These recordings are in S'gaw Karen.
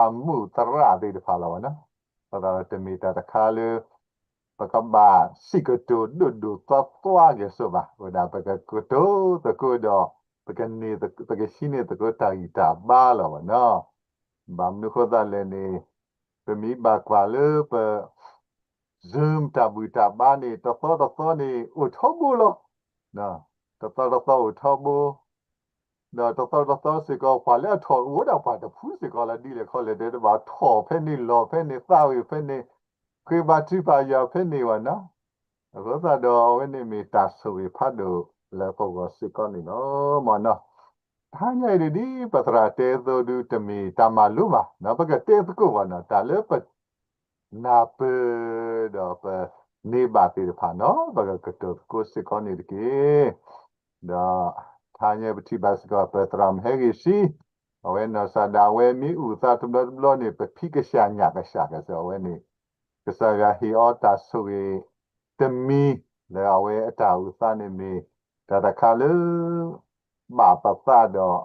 အမုၢ်သရၣ်သ့ၣ်တဖၣ်လီၤဝဲနီၤ. အဃိသတးဒီးတမ့ၢ်တၢ်တခါလၢ ပကဘၣ်စံးကတိၤဒိၣ်ဒိၣ်သွါသွါက့ၤစိဘၣ်, ဝဲဒၣ်ပကကတိၤသကိးဒီး ပကန့ၢ်သ- ပကဟံးန့ၢ်သကိးတၢ်ဂံၢ်တၢ်ဘါလီၤဝဲနီၤ. ဘၣ်မနုၤအဃိသတးလဲၣ်န့ၣ် ပမ့ၢ်ဘၣ်ကွၢ်လၢပ Zoom တၢ်ဘူၣ်တၢ်ဘါန့ၣ် တသီတသီန့ၣ် အိၣ်ထီဘိလီၤ. တသီတသီအိၣ်ထီဘိ ဒီးတသီတသီစ့ၢ်ကီး ပှၤလၢအထီၣ်အိၣ်ဝဲဒၣ်ပှၤတဖုစ့ၢ်ကီးလီၤဒ်လဲၣ်ခီလဲၣ် တဲတဘၣ်ထီၣ်ဖဲန့ၣ်လီၤဖဲန့ၣ် သးဝံၣ်ဖဲန့ၣ် ဃ့ဘါထုကဖၣ်ယွၤဖဲန့ၣ်ဝဲနီၤ. အဃိသတးဒီး အဝဲန့ၣ်မ့ၢ်တၢ်ဆိၣ်ဂ့ၤဖးဒိၣ်လၢပဂီၢ်စ့ၢ်ကီးန့ၣ်လီၤ. မ့ၢ်နီၤ တဟါညါအံၤဒ် ပသရၣ်တဲအသိးဒု တမ့ၢ်တၢ်မၤလိဘၣ်နီၤ ပကတဲသကိးဘၣ်နီၤ တၢ်လၢပ နၢ်ပၢၢ်ဒီးပန့ၢ်ဘၣ်သ့ၣ်တဖၣ်နီၤ ပကကတိၤသကိးစ့ၢ်ကီးန့ၣ်တက့ၢ်. ဒီးတဟါညါပထံၣ်ဘၣ်စ့ၢ်ကီး ပသရၣ်မုၣ်ဟဲဂ့ၤဆံ အဝဲနီၢ်စၢ်ဒၣ်ဝဲမ့ၢ်အုၣ်သးတဘျီတဘျီန့ၣ် ပဖံးကစၢ်ညၣ်ကစၢ်ကစၢ်အဝဲန့ၣ် ကစၢ်ယွၤဟ့ၣ်အီၤတၢ်ဆိၣ်ဂ့ၤတမံၤ လၢအဝဲအတၢ်အုၣ်သးန့ၣ်မ့ၢ် တၢ်တခါလၢ ဘၣ်ပသးဒီး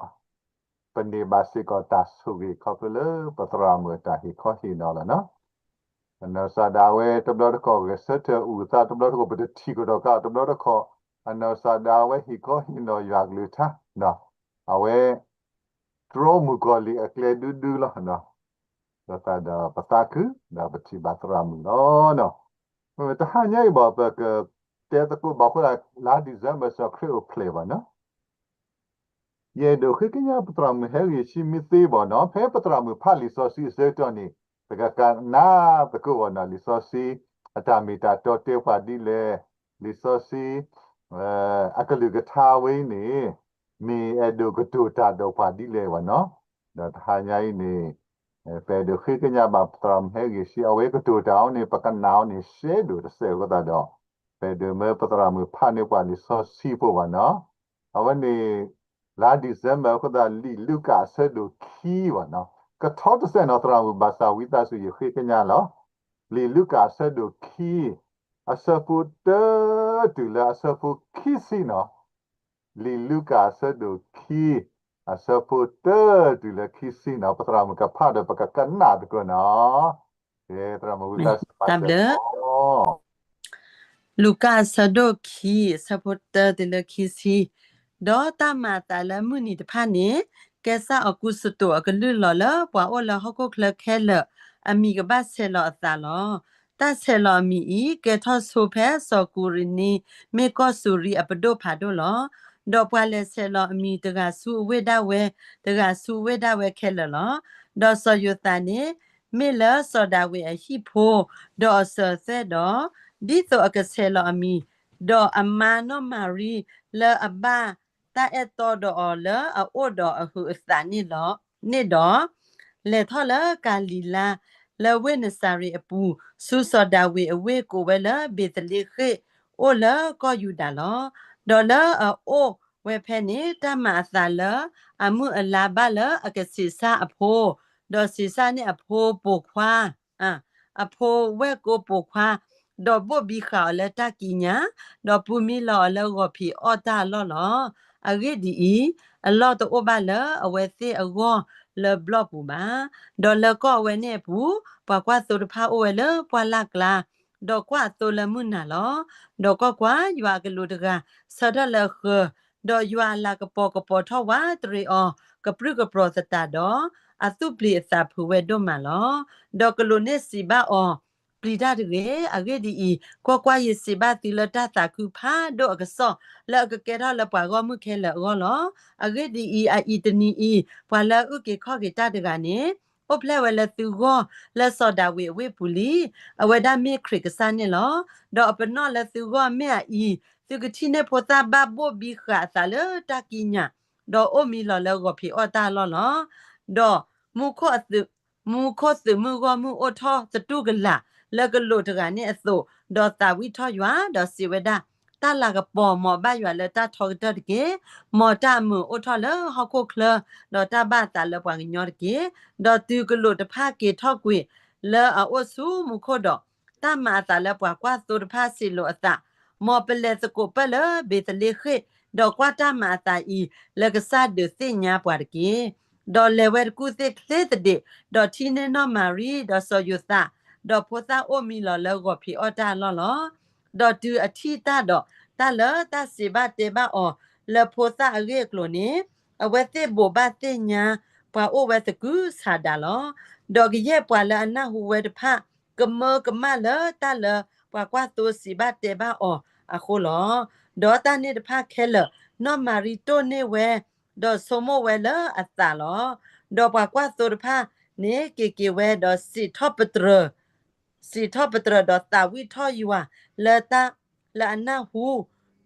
ပန့ၢ်ဘၣ်စ့ၢ်ကီးတၢ်ဆိၣ်ဂ့ၤခီဖျိလၢပသရၣ်မုၣ်အတၢ်ဟ့ၣ်ခီဟ့ၣ်နီၤလီၤနီၤ. အနီၢ်စၢ်ဒၣ်ဝဲတဘျီတခီၣ် ဂဲၤဆၢထၢၣ်အုၣ်သးတဘျီတခီၣ် ပတထံၣ်ကဒီးကါတဘျီတခီၣ် အနီၢ်စၢ်ဒၣ်ဝဲဟ့ၣ်ခီဟ့ၣ်နီၤယွၤကလုၢ်ကထါ အဝဲ တြီမုၢ်ကီၢ်လံၢ်အကျဲဒုဒုလီၤ. ဒီးသးဒီးပသးခု ဒီးပထံၣ်ဘၣ်သရၣ်မုၣ်လီၤ. တဟါညါအံၤဘၣ် ပကတဲသကိးဘၣ်ဃိဒၣ် လါ December စီၤခရံာ်အိၣ်ဖျဲၣ်ဘၣ်နီၤ. ယအဲၣ်ဒိးဃ့ကညးပသရၣ်မုၣ်ဟဲဂ့ၤဆံမ့ၢ်သ့ဘၣ်နီၤ ဖဲပသရၣ်မုၣ်ဖးလံာ်စီဆှံအဆၢကတီၢ်န့ၣ် ပကကနၣ်သကိးဘၣ်နီၤ လံာ်စီဆှံ အတၢ်မ့ၢ်တၢ်တီတဲပှၤဒ်လဲၣ်, လံာ်စီဆှံ အကလုၢ်ကထါဝဲအံၤန့ၣ် မ့ၢ်အဲၣ်ဒိးကတိၤတၢ်ဒီးပှၤဒ်လဲၣ်ဘၣ်နီၤ. ဒီးတဟါညါအံၤန့ၣ် ပအဲၣ်ဒိးဃ့ကညးဘၣ်ပသရၣ်မုၣ်ဟဲဂ့ၤဆံ အဝဲကတိၤတၢ်အီၤန့ၣ် ပကနၣ်အီၤန့ၣ် ရှဲဒိၣ်တစဲးအဃိသတးဒီး ပအဲၣ်ဒိးမၢပသရၣ်မုၣ်ဖးန့ၢ်ပှၤလံာ်စီဆှံဖိဘၣ်နီၤ. အဝဲန့ၣ် လါ December အဃိသတး လံာ်လူၤကၣ်အဆၢဒိၣ်ခံဘၣ်နီၤ. ကထီတစဲးနီၤ သရၣ်မုၣ် ဘၣ်ဆၣ်ဝံသးစူၤယဃ့ကညးလီၤ. လံာ်လူၤကၣ်အဆၢဒိၣ်ခံ အဆၢဖိတၢတုၤလၢအဆၢဖိခံဆံနီၤ. လံာ်လူၤကၣ်အဆၢဒိၣ်ခံ အဆၢဖိတၢတုၤလၢခံဆံနီၤ ပသရၣ်မုၣ်ကဖးဒီးပကကနၣ်သကိးနီၤ. သရၣ်မုၣ်ဝံသးစူၤ မၤစၢၤ လူၤကၣ်အဆၢဒိၣ်ခံ အဆၢဖိတၢတုၤလၢခံဆံ, ဒီးတၢ်မၤအသးလၢမုၢ်နံၤတဖၣ်န့ၣ် ကဲစၢ်အီးကူစတိၣ်အကလုၢ်လီၤလၢပှၤအိၣ်လၢဟီၣ်ခိၣ်ချၢခဲလၢာ် အမံၤကဘၣ်ဆဲးလီၤအသးလီၤ. တၢ်ဆဲးလီၤအမံၤအံၤ ကဲထီၣ်ဆိဖဲစီၤကူၤရ့နံ မ့ၢ်ကီၢ်စူၤရံအပဒိၣ်ဖးဒိၣ်လီၤ. ဒီးပှၤလဲၤဆဲးလီၤအမံၤတဂၤဆူအဝ့ၢ်ဒၣ်ဝဲ, တဂၤဆူအဝ့ၢ်ဒၣ်ဝဲခဲလၢာ်လီၤ. ဒီးစီၤယိၤသးန့ၣ် မ့ၢ်လၢစီၤဒၤဝံးအဟံၣ်ဖိ, ဒီးအစၢၤအသွဲၣ်ဒီး, ဒ်သိးအကဆဲးလီၤအမံၤ, ဒီးအမါနီၢ်မၤရံလၢအဘၣ်တၢ်အဲၣ်တီဒီးအီၤလၢအအိၣ်ဒီးအဟုးအသးန့ၣ်ဒီး, လဲၤထီၣ်လၢကၤလံၤလါ, လၢဝ့ၢ်နစၤရ့းအပူၤ, ဆူစီၤဒၤဝံးအဝ့ၢ်ကိးဝဲလၢဘ့းသလ့ဃ့ၣ်, အိၣ်လၢကီၢ်ယူဒၤလီၤ. ဒီးလၢအအိၣ်ဝဲဖဲန့ၣ် တၢ်မၤအသးလၢအမုၢ်အလါဘၣ်လၢအကဆံးစၢ်အဖိ, ဒီးဆံးစၢ်န့ၢ်အဖိပိာ်ခွါ အဖိဝဲၢ်ကိပိာ်ခွါ, ဒီးဘိၣ်ဘံဃာ်အီၤလၢတၢ်ကံးညာ်, ဒီးပူၤမံလီၤအီၤလၢဂီၤဖံးအီၣ်တၢ်အလီၢ်လီၤ. အဂ့ၢ်ဒ်အံၤ, အလီၢ်တအိၣ်ဘၣ်လၢအဝဲသ့ၣ်အဂီၢ်လၢဘျီၣ်ပူၤဘၣ်. ဒီးလၢကီၢ်အဝဲန့ၣ်အပူၤ, ပှၤကွၢ်သိတဖၣ်အိၣ်ဝဲလၢပှၢ်လၢ်ကျါ, ဒီးကွၢ်အသိလၢမုၢ်နၤလီၤ. ဒီးကွၢ်ကွၢ်, ယွၤအကလူးတဂၤ ဆၢထၢၣ်လၢအဃၢၤ, ဒီးယွၤအလၤကပီၤကပီၤထီၣ်ဝးတရံးအီၤ, ကပြုၢ်ကပြီၤသတးဒီး, အသူၣ်ပျံၤအသးဖုးဝဲဒိၣ်မးလီၤ. ဒီးကလူးန့ၣ်စံးဘၣ်အီၤ, ပျံၤတၢ်တဂ့ၤ. အဂ့ၢ်ဒ်အံၤ, ကွၢ်ကွၢ်, ယစံးဘၣ်သုလၢတၢ်သးခုဖးဒိၣ်အကစီၣ်, လၢအကကဲထီၣ်လၢပှၤဂီၢ်မုၢ်ခဲလၢာ်အဂီၢ်လီၤ. အဂ့ၢ်ဒ်အံၤ, အအံၤတနံၤအံၤ, ပှၤလၢအအုၣ်က့ၤခီၣ်က့ၤတၢ်တဂၤန့ၣ်, အိၣ်ဖျဲၣ်ဝဲလၢသုဂီၢ်လၢစီၤဒၤဝံးအဝ့ၢ်ပူၤလံ. အဝဲဒၣ်မ့ၢ်ခရံာ်ကစၢ်န့ၣ်လီၤ. ဒီးအပနီၣ်လၢသုဂီၢ်မ့ၢ်အအံၤ, သုကထံၣ်န့ၢ်ဖိသၣ်ဘၣ်ဘိၣ်ဘံဃာ်အသးလၢတၢ်ကံးညာ်, ဒီးအိၣ်မံလီၤလၢဂီၤဖံးအီၣ်တၢ်အလီၢ်လီၤ. ဒီးမူခိၣ်သုးမုၢ်ဂီၢ်မုၢ်အိၣ်ထီၣ်သတူၢ်ကလာ်လၢကလူးတဂၤန့ၣ်အသိး, ဒီးသးဝံၣ်ထီၣ်ယွၤ, ဒီးစံးဝဲဒၣ်, တၢ်လၤကပီၤမ်ပၢ်ယွၤလၢတၢ်ထီကတၢၢ်တက့ၢ်. မ်တၢ်အမုာ်အိၣ်ထီၣ်လၢဟီၣ်ခိၣ်ချၢ, ဒီးတၢ်ဘၣ်အသးလၢပှၤကညီတက့ၢ်. ဒီးတုၤကလူးတဖၣ်က့ၤထီၣ်ကွံာ်လၢအအိၣ်ဆူမူခိၣ်ဒီး, တၢ်မၤအသးလၢပှၤကွၢ်သိတဖၣ်စံးလိာ်အသး, မ်ပလဲၤသကိးပၢၢ်လၢဘ့းသလ့ဃ့ၣ်, ဒီးကွၢ်တၢ်မၤအသးအံၤလၢကစၢ်ဒုးသ့ၣ်ညါပှၤတက့ၢ်. ဒီးလဲၤဝဲတကူၣ်သ့ၣ်ချ့သဒံး, ဒီးထံၣ်န့ၢ်နီၢ်မၤရံဒီးစီၤယိၤသး, ဒီးဖိသၣ်အိၣ်မံလီၤလၢဂီၤဖံးအီၣ်တၢ်အလီၢ်လီၤ. ဒီးတုၤအထံၣ်တၢ်ဒီးတၢ်လၢတၢ်စံးဘၣ်တဲဘၣ်အီၤလၢဖိသၣ်အဂ့ၢ်အကျိၤန့ၣ်, အဝဲသ့ၣ်ဘိးဘၣ်သ့ၣ်ညါပှၤအိၣ်ဝဲသကုၤဆးဒးလီၤ. ဒီးကယဲၢ်ပှၤလၢအနၢ်ဟူဝဲတဖၣ် ကမၢကမၣ်လၢတၢ်လၢပှၤကွၢ်သိစံးဘၣ်တဲဘၣ်အီၤအဃိလီၤ. ဒီးတၢ်န့ၣ်တဖၣ်ခဲလၢာ် နီၢ်မၤရံတိၢ်န့ၢ်ဝဲ, ဒီးဆိကမိၣ်ဝဲလၢအသးလီၤ. ဒီးပှၤကွၢ်သိတဖၣ်န့ၣ်က့ၤက့ၤဝဲဒီးစံးထီၣ်ပတြၢၤ စံးထီၣ်ပတြၢၤဒီးသးဝံၣ်ထီၣ်ယွၤလၢတၢ်လၢအနၢ်ဟူ,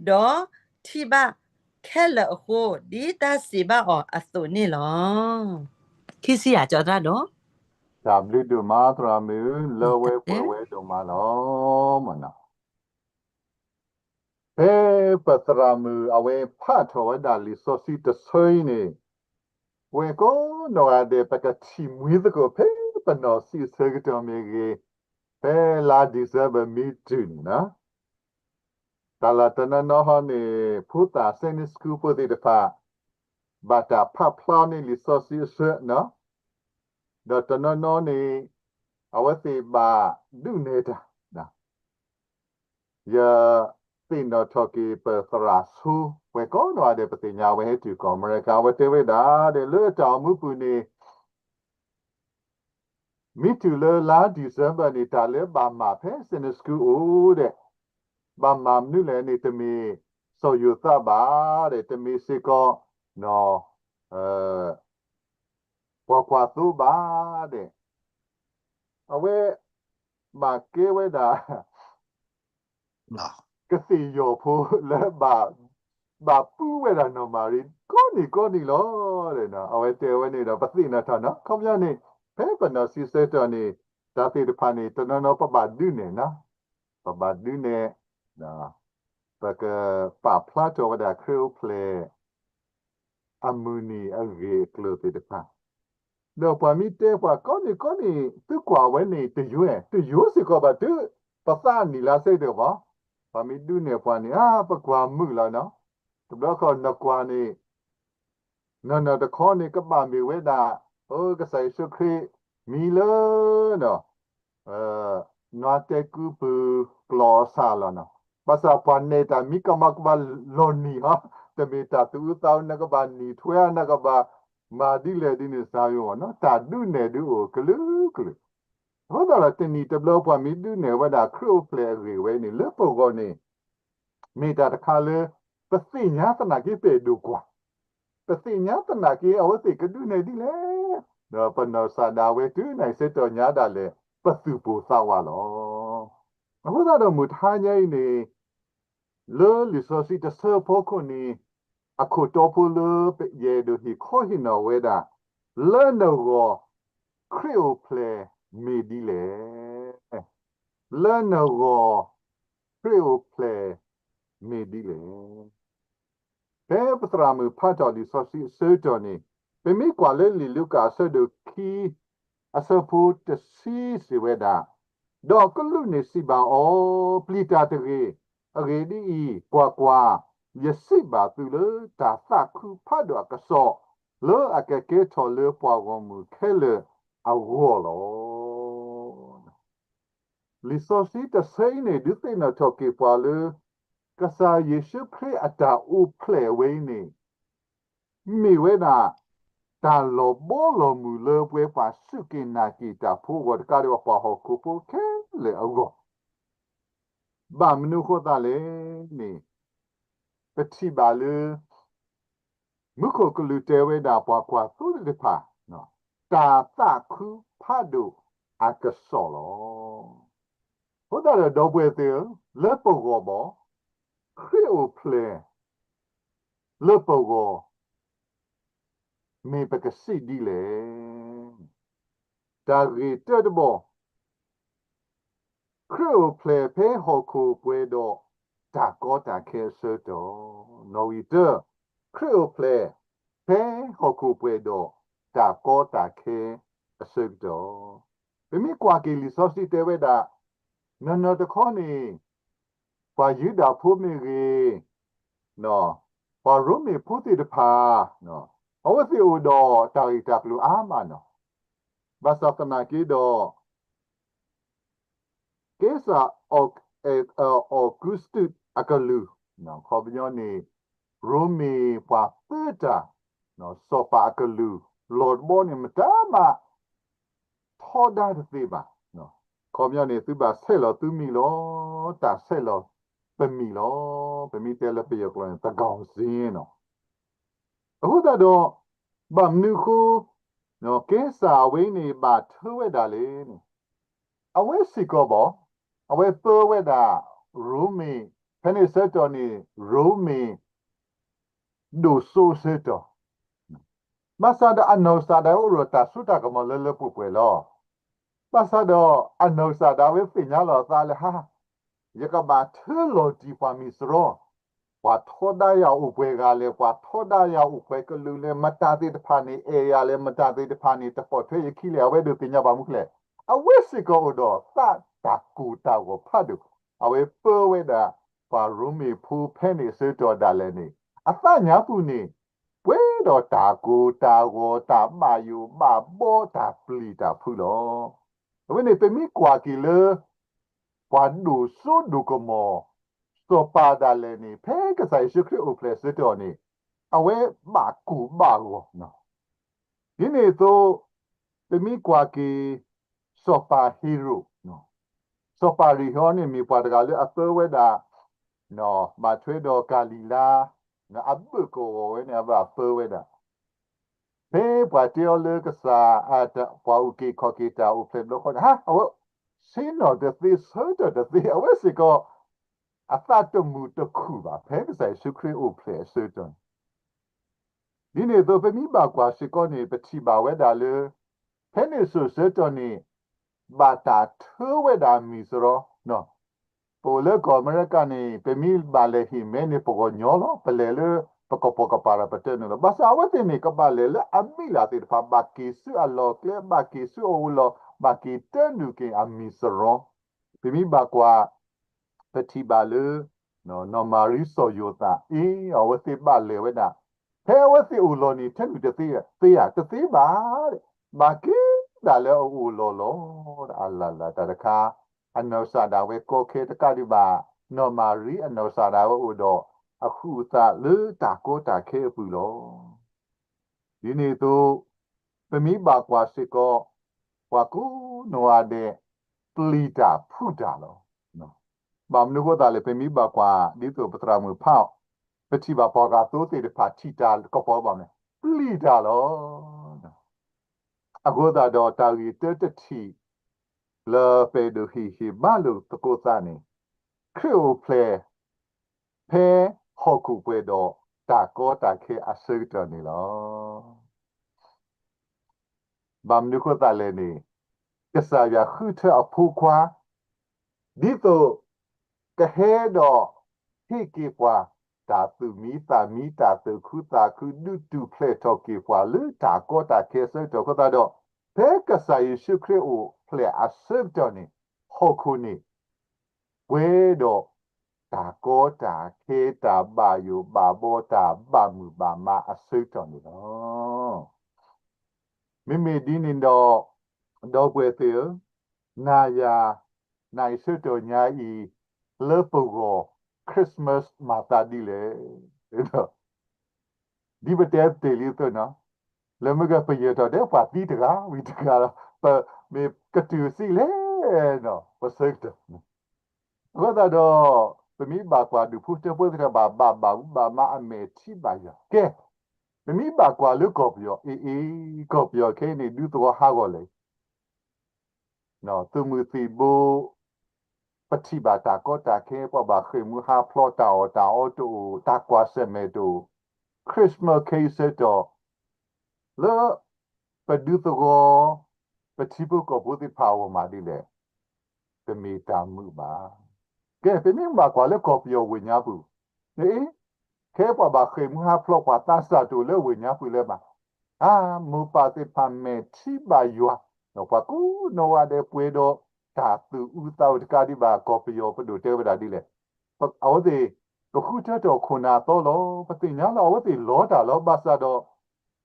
ဒီးထံၣ်ဘၣ်ခဲလၢာ်အဃိ, ဒ်တၢ်စံးဘၣ်အီၤအသိးန့ၣ်လီၤ. ခံဆံယၤကၠီတၢ်ဒီး တၢ်ဘျုးဒိၣ်မးသရၣ်မုၣ် လၢဝဲပှဲၤဝဲဒိၣ်မးလီၤ. မနီၤ ဖဲပသရၣ်မုၣ်အဝဲဖးထီၣ်ဝဲဒၣ်လံာ်စီဆှံတဆၢအံၤန့ၣ်, ပှၤကိးနီၢ်ဂၤဒဲး ပကထံၣ်မှံသကိး ဖဲပနီၢ်ဆံးအဆၢကတီၢ်မ့ၢ်ဂ့ၤ, ဖဲလါ December မ့ၢ်တုၤန့ၣ်နီၤ, တၢ်လၢတနီၤနီၤဟီန့ၣ် ဖိသၣ် Sunday School ဖိသ့ၣ်တဖၣ် ဘၣ်တၢ်ဖးဖျါန့ၢ်လံာ်စီဆှံအဆၢနီၤ, ဒီးတနီၤနီၤန့ၣ် အဝဲသ့ၣ်ဘၣ်ဒုးနဲၣ်တၢ် ယသ့ၣ်နီၣ်ထီၣ်က့ၤပသရၣ်ဆိ, ပှၤကိးနီၢ်ဂၤဒဲး ပသ့ၣ်ညါဝဲဟဲတုၤကီၢ်အမဲရကၤ, အဝဲတဲဝဲဒၣ်ဒီး လၢတၢ်အိၣ်မူပူၤန့ၣ် မ့ၢ်တုၤလၢလါ December န့ၣ် တၢ်လၢဘၣ်မၤဖဲ Sunday School အိၣ်ဒီး ဘၣ်မၤမနုၤလဲၣ်န့ၣ် တမ့ၢ်စီၤယိၤသးဘၣ်ဒီး တမ့ၢ်စ့ၢ်ကီး ပှၤကွၢ်သိဘၣ်ဒီး အဝဲဘၣ်ကဲဝဲဒၣ် ကသ့ၣ်ယီၤဖိလၢ ဘၣ်ပုၢ်ဝဲဒၣ်နီၢ်မၤရံ ကိးနံၤကိးနံၤလီၤ. အဝဲတဲဝဲန့ၣ်ဒီး ပသ့ၣ်နီၣ်ထီၣ်နီၤ, ခီပညီန့ၣ် ဖဲပနီၢ်ဆံးဆၢကတီၢ်န့ၣ် တၢ်သ့ၣ်တဖၣ်န့ၣ် တနီၤနီၤပဘၣ်ဒုးနဲၣ်နီၤ, ပဘၣ်ဒုးနဲၣ် ပကပာ်ဖျါထီၣ်ဝဲဒၣ်ခရံာ်အိၣ်ဖျဲၣ် အမုၢ်နံၤအဂ့ၢ်အကျိၤသ့ၣ်တဖၣ်, ဒီးပှၤမ့ၢ်တဲပှၤကိးနံၤကိးနံၤ သုကွၢ်ဝဲန့ၣ် တယိၤ, တယိၤစ့ၢ်ကီးဘၣ်တုၤ ပသးနံၣ်လါစဲးဒၢးဘၣ်, ပှၤမ့ၢ်ဒုးနဲၣ်ပှၤန့ၣ် အါ ပကွၢ်မုာ်လီၤနီၤ, တဘျီခီနကွၢ်န့ၣ် နီၢ်နီၢ်တခီန့ၣ် ကဘၣ်မ့ၢ်ဝဲဒၣ် အိ ကစၢ်ယ့ၣ်ၡူးခရံာ် မံလၢ နွါတဲကုပူၤကျီၢ်အဆၣ်လီၤနီၤ, ဘၣ်ဆၣ်ပှၤနဲၣ်တၢ်မံကမၣ်ကဘၣ်လီၤနံၤဟီ, တမ့ၢ်တၢ်သူၣ်အုးသးအုး နကဘၣ်နံၤထွဲ နကဘၣ်မၤဒ်လဲၣ်ဒ်န့ၣ် စၢ်ယိၤနီၤ, တၢ်ဒုးနဲၣ်ဒုးအိၣ်ကလုာ်ကလုာ်, အဃိသတးဒီး တနံၣ်တဘျီပှၤမ့ၢ်ဒုးနဲၣ်ဝဲဒၣ်ခရံာ်အိၣ်ဖျဲၣ်အဂ့ၢ်ဝဲန့ၣ် လၢပဂီၢ်န့ၣ် မ့ၢ်တၢ်တခါလၢ ပသ့ၣ်ညါသနာ်က့ ပအဲၣ်ဒိးကွၢ်, ပသ့ၣ်ညါသနာ်က့အဝဲသ့ၣ်ကဒုးနဲၣ်ဒ်လဲၣ်, ဒီးပနီၢ်ကစၢ်ဒၣ်ဝဲတုၤနံၣ်စဲးတီၢ်ညါဒၣ်လဲာ် ပသူၣ်ပိၢ်သးဝးလီၤ. အဃိသတးဒီးမုၢ်တဟါညါအံၤန့ၣ် လၢလံာ်စီဆှံတဆၢဖီခိၣ်န့ၣ် အခိၣ်တီဖိလၢယအဲၣ်ဒိးဟ့ၣ်ခီဟ့ၣ်နီၤဝဲဒၣ်, လၢနဂီၢ် ခရံာ်အိၣ်ဖျဲၣ်မ့ၢ်ဒ်လဲၣ်, လၢနဂီၢ် ခရံာ်အိၣ်ဖျဲၣ်မ့ၢ်ဒ်လဲၣ်. ဖဲပသရၣ်မုၣ်ဖးထီၣ်လံာ်စီဆှံအဆၢကတီၢ်န့ၣ် ပမ့ၢ်ကွၢ်လၢလံာ်လူၤကၣ်အဆၢဒိၣ်ခံ အဆၢဖိတဆံစံးဝဲဒၣ်, ဒီးကလူးန့ၣ်စံးဘၣ်အီၤ, ပျံၤတၢ်တဂ့ၤ, အဂ့ၢ်ဒ်အံၤ, ကွၢ်ကွၢ်, ယစံးဘၣ်သုလၢတၢ်သးခုဖးဒိၣ်အကစီၣ် လၢအကကဲထီၣ်လၢပှၤဂီၢ်မုၢ်ခဲလၢာ်အဂီၢ်လီၤ. လံာ်စီဆှံတဆၢအံၤန့ၣ် ဒုးသ့ၣ်နီၣ်ထီၣ်က့ၤပှၤလၢ ကစၢ်ယ့ၣ်ၡူးခရံာ်အတၢ်အိၣ်ဖျဲၣ်ဝဲအံၤန့ၣ် မ့ၢ်ဝဲဒၣ် တၢ်လီၤဘီလီၤမုၢ်လၢပဝဲပှၤစူၢ်က့ၤနာ်က့ၤတၢ်ဖိအဂီၢ် တကးဒံးဘၣ်ပှၤဟီၣ်ခိၣ်ဖိခဲလၢာ်အဂီၢ် ဘၣ်မနုၤအဃိသတးလဲၣ်န့ၣ် ပထံၣ်ဘၣ်လၢ မူခိၣ်ကလူးတဲဝဲဒၣ်ပှၤကွၢ်သိသ့ၣ်တဖၣ် တၢ်သးခုဖးဒိၣ်အကစီၣ်လီၤ. အဃိသတးဒီး ဒီပုၢ်ဝဲၢ်သ့ၣ်ဧၢ, လၢပဂီၢ်ဘၣ် ခရံာ်အိၣ်ဖျဲၣ် လၢပဂီၢ် မ့ၢ်ပကစံးဒ်လဲၣ်. တၢ်ဂ့ၢ်တၢတဘီ ခရံာ်အိၣ်ဖျဲၣ်ဖဲဟီၣ်ခိၣ်ပှဲၤဒီးတၢ်ကီတၢ်ခဲအဆၢကတီၢ်, နီၣ်ဂံၢ်တၢ, ခရံာ်အိၣ်ဖျဲၣ်ဖဲဟီၣ်ခိၣ်ပှဲၤဒီးတၢ်ကီတၢ်ခဲအဆၢကတီၢ်, ပမ့ၢ်ကွၢ်က့ၤလံာ်စီဆှံတဲဝဲဒၣ်, နီၢ်နီၢ်တခီန့ၣ် ပှၤယူဒၤဖိမ့ၢ်ဂ့ၤ, ပှၤရိမ့ၤဖိသ့ၣ်တဖၣ် အဝဲသ့ၣ်အိၣ်ဒီးတၢ်ဂ့ၢ်တၢ်ကျိၤအါမးနီၤ. ဘၣ်ဆၣ်သနာ်က့ဒီး ကဲစၢ် အီကူးစတူးအကလုၢ်, ခီပညီန့ၣ် ရိမ့ၤပှၤပၢတၢ် စီၤပၤအကလုၢ် လီၤတဘီန့ၣ် မတၤမး ထီဒါတသ့ဘၣ်. ခီပညီန့ၣ် သုဘၣ်ဆဲးလီၤသုမံၤလီၤ, တၢ်ဆဲးလီၤပမံၤလီၤ, ပမ့ၢ်တဲလၢပယီၤကျိာ်န့ၣ် သန်းခေါင်စာရင်းနီၤ. အဃိသတးဒီး ဘၣ်မနုၤအဃိ ကဲစၢ်အဝဲန့ၣ် ဘၣ်ထၢဝဲဒၣ်လဲၣ်န့ၣ် အဝဲစ့ၢ်ကီးဘၣ်, အဝဲပၢဝဲဒၣ် ရိမ့ၤ, ဖဲန့ၣ်ဆၢကတီၢ်န့ၣ် ရိမ့ၤ ဒိၣ်စိဆၢကတီၢ်, ဘၣ်ဆၣ်ဒီးအနီၢ်ကစၢ်ဒၣ်ဝဲအိၣ်ဒီးတၢ်စိတၢ်ကမီၤလၢလၢပှဲၤပှဲၤလီၤ. ဘၣ်ဆၣ်ဒီးအနီၢ်ကစၢ်ဒၣ်ဝဲသ့ၣ်ညါလီၤအသးလၢဟါ, ယကဘၣ်ထၢလီၤတံၢ်ပှၤမံၤစရီ, ပှၤထီဒါယၤအိၣ်ပှဲၤဂၤလဲၣ်, ပှၤထီဒါယၤအိၣ်ပှဲၤကလုာ်လဲၣ်, မတၤသ့ၣ်တဖၣ်န့ၣ်အဲၣ်ယၤလဲၣ်, မတၤသ့ၣ်တဖၣ်န့ၣ်တပိာ်ထွဲယခံလဲၣ်, အဝဲဒိးသ့ၣ်ညါဘၣ်မနုၤလဲၣ်. အဝဲစ့ၢ်ကီးအိၣ်ဒီးသးတၢ်ကိၢ်တၢ်ဂီၤဖးဒိၣ်, အဝဲပၢဝဲဒၣ် ပှၤရိမ့ၤဖိဖဲန့ၣ်အဆၢကတီၢ်ဒၣ်လဲာ်န့ၣ် အသးညါပူၤန့ၣ် ပှဲၤဒီးတၢ်ကိၢ်တၢ်ဂီၤ တၢ်ဘၣ်ယိၣ်ဘၣ်ဘီ တၢ်ပျံၤတၢ်ဖုးလီၤ. အဝဲန့ၣ် ပမ့ၢ်ကွၢ်က့ၤလၢ ပှၤဒိၣ်စိဒိၣ်ကမီၤ စီၤပၤဒၣ်လဲာ်န့ၣ် ဖဲကစၢ်ယ့ၣ်ၡူးခရံာ်အိၣ်ဖျဲၣ်အဆၢကတီၢ်န့ၣ် အဝဲဘၣ်ကိၢ်ဘၣ်ဂီၤ ဒ်န့ၣ်အသိး ပမ့ၢ်ကွၢ်က့ၤ စီၤပၤဟ့ၤရိာ်, စီၤပၤဟ့ၤရိာ်န့ၣ်မ့ၢ်ပှၤတဂၤလၢအပၢဝဲဒၣ် ဘၣ်ထွဲဒီးကၤလံၤလါ အဘၢၣ်ကဝီၤဝဲန့ၣ် အဘၣ်ပၢဝဲဒၣ် ဖဲပှၤတဲအီၤလၢကစၢ် ပှၤအုၣ်က့ၤခီၣ်က့ၤတၢ်အိၣ်ဖျဲၣ်ဘျီဃီန့ၣ် ဟါ အဝဲ ဆ့ၣ်နီၤတသ့ ဆၢထၢၣ်တသ့ အဝဲစ့ၢ်ကီး အသးတမုာ်တခုၣ်ဘၣ် ဖဲကစၢ်ယ့ၣ်ၡူးခရံာ်အိၣ်ဖျဲၣ်အဆၢကတီၢ်န့ၣ် ဒ်န့ၣ်အသိး ပမ့ၢ်ဘၣ်ကွၢ်စ့ၢ်ကီးန့ၣ် ပထံၣ်ဘၣ်ဝဲဒၣ်လၢ ဖဲန့ၣ်စိၤဆၢကတီၢ်န့ၣ် ဘၣ်တၢ်ထၢဝဲဒၣ်မံၤစရီ, ပအိၣ်လၢကီၢ်အမဲရကၤန့ၣ် ပမ့ၢ်ဘၣ်လဲၤဟ့ၣ်မဲန့ၣ် ပဂီၢ်ညီလီၤ. ပလဲၤလၢပကပိာ်ကပၤဒီးပတၢနုာ်လီၤ. ဘၣ်ဆၣ်အဝဲသ့ၣ်န့ၣ် ကဘၣ်လဲၤလၢအမံၤလၢ်သ့ၣ်တဖၣ် ဘၣ်က့ၤဆူအလီၢ်အကျဲ ဘၣ်က့ၤဆူအအိၣ်လီၤ ဘၣ်က့ၤတၢနုာ်က့ၤအမံၤစရီ. ပမ့ၢ်ဘၣ်ကွၢ် ပထံၣ်ဘၣ်လၢ နီၢ်မၤရံစီၤယိၤသး အ့ အဝဲသ့ၣ်ဘၣ်လဲၤဝဲဒၣ် ဖဲအဝဲသ့ၣ်အိၣ်လီၢ်န့ၣ် ထဲနုာ်တသ့ဧါ, တသ့ဘၣ်, ဘၣ်က့ၤဒၣ်လၢအအိၣ်လီၢ်လီၤ. အလၢ်လၢ်တၢ်တခါ အနီၢ်ကစၢ်ဒၣ်ဝဲကီခဲတကးဒံးဘၣ် နီၢ်မၤရံအနီၢ်ကစၢ်ဒၣ်ဝဲအိၣ်ဒီး အဃုအသးလၢတၢ်ကီတၢ်ခဲအပူၤလီၤ. ဒ်န့ၣ်အသိး ပမ့ၢ်ဘၣ်ကွၢ်စ့ၢ်ကီး ပှၤကိးနီၢ်ဂၤဒဲး ပျံၤတၢ်ဖုးတၢ်လီၤ. ဘၣ်မနုၤအဃိသတးလဲၣ် ပမ့ၢ်ဘၣ်ကွၢ်ဒ်သိးပသရၣ်မုၣ်ဖးအီၤ ပထံၣ်ဘၣ်ပှၤဂၤသိသ့ၣ်တဖၣ်ထံၣ်တၢ်ကပီၤဘၣ်မး ပျံၤတၢ်လီၤ. အဃိသတးဒီးတၢ်ဂ့ၢ်တၢတထံၣ် လၢပအဲၣ်ဒိးဟ့ၣ်ဟ့ၣ်ဘါလိာ်သကိးသးန့ၣ် ခရံာ်အိၣ်ဖျဲၣ် ဖဲဟီၣ်ခိၣ်ပှဲၤဒီးတၢ်ကီတၢ်ခဲအဆၢကတီၢ်န့ၣ်လီၤ. ဘၣ်မနုၤအဃိသတးလဲၣ်န့ၣ် ကစၢ်ယွၤဃုထၢအဖိခွါ ဒ်သိးကဟဲဒီးဟ့ၣ်က့ၤပှၤ တၢ်သူၣ်မံသးမံ တၢ်သူၣ်ခုသးခု ဒုးတူၢ်ဖျဲးထီၣ်က့ၤပှၤလၢတၢ်ကီတၢ်ခဲအဆၢကတီၢ်အဃိသတးဒီး ဖဲကစၢ်ယ့ၣ်ၡူးခရံာ်အိၣ်ဖျဲၣ်အဆၢကတီၢ်န့ၣ် ဟီၣ်ခိၣ်န့ၣ် ပှဲၤဒီးတၢ်ကီတၢ်ခဲ တၢ်ဘၣ်ယိၣ်ဘၣ်ဘီ တၢ်ဘၣ်မုာ်ဘၣ်မါအဆၢကတီၢ်န့ၣ်လီၤ. မ့မ့ၢ်ဒ်န့ၣ်ဒီး ဒီပုၢ်ဝဲၢ်သ့ၣ်ဧၢ, နၤယၤ နအံၤဆၢကတီၢ်ညါအံၤ လၢပဂီၢ် Christmas မၤသးဒ်လဲၣ်. ဒ်ပတဲတ့ၢ်လံအသိးနီၤ, လၢမ့ၢ်ကပယဲၢ်ထီၣ်ဒဲးပှၤသံတဂၤဝံၤတဂၤလီၤ, ပမ့ၢ်ကတုၤစံးလဲၣ်နီၤ ပဆၢကတီၢ် အဃိသတးဒီး ပမ့ၢ်ဘၣ်ကွၢ်ဒူၣ်ဖိထၢဖိသ့ၣ်တဖၣ် ဘၣ်ဘၣ်မူဘၣ်မါအမဲာ်ထံဘၣ်ယွၤ ကဲ, ပမ့ၢ်ဘၣ်ကွၢ်လၢကီၢ်ပယီၤ အ့အ့, ကီၢ်ပယီၤခဲအံၤန့ၣ် ဒူသဝီဟးဂီၤလၢာ် သုးမုၢ်သံၣ်ဘိ ပထံၣ်ဘၣ်တၢ်ကီတၢ်ခဲ ပှၤဘၣ်ဃ့ၢ်မူဟးဖျိး တၢ်အီၣ်တၢ်အီတအိၣ် တၢ်ကွၢ်ဆၢၣ်မဲာ်တအိၣ်, Christmas ခဲအံၤဆၢကတီၢ် လၢပဒူသဝီ ပထံဖိကီၢ်ဖိသ့ၣ်တဖၣ်အဂီၢ်မးဒ်လဲၣ်, တမ့ၢ်တၢ်မုာ်ဘၣ်. ကဲ ပမ့ၢ်ဘၣ်ကွၢ်လၢကီၢ်ပယီၤဝ့ၢ်ညါပူၤ, အ့ ခဲပှၤဘၣ်ဃ့ၢ်မူဟးဖျိး ပှၤသးစၢ်တအိၣ်လၢဝ့ၢ်ညါပူၤလၢၤဘၣ်. အါ မိၢ်ပၢ်သ့ၣ်တဖၣ်မဲာ်ထံဘၣ်ယွၤ, ဒီးပှၤကိးနီၢ်ဂၤဒဲးပှဲၤဒီးတၢ်သူၣ်အုးသးအုးတကးဒံးဘၣ် ကီၢ်ပယီၤပဒိၣ်တဲဝဲဒၣ်ဒ်လဲၣ်. အဝဲသ့ၣ် ကဃုထၢထီၣ်ခိၣ်နၢ်သီလီၤ. ပသ့ၣ်ညါလီၤ အဝဲသ့ၣ်လီတၢ်လီၤ. ဘၣ်ဆၣ်ဒီး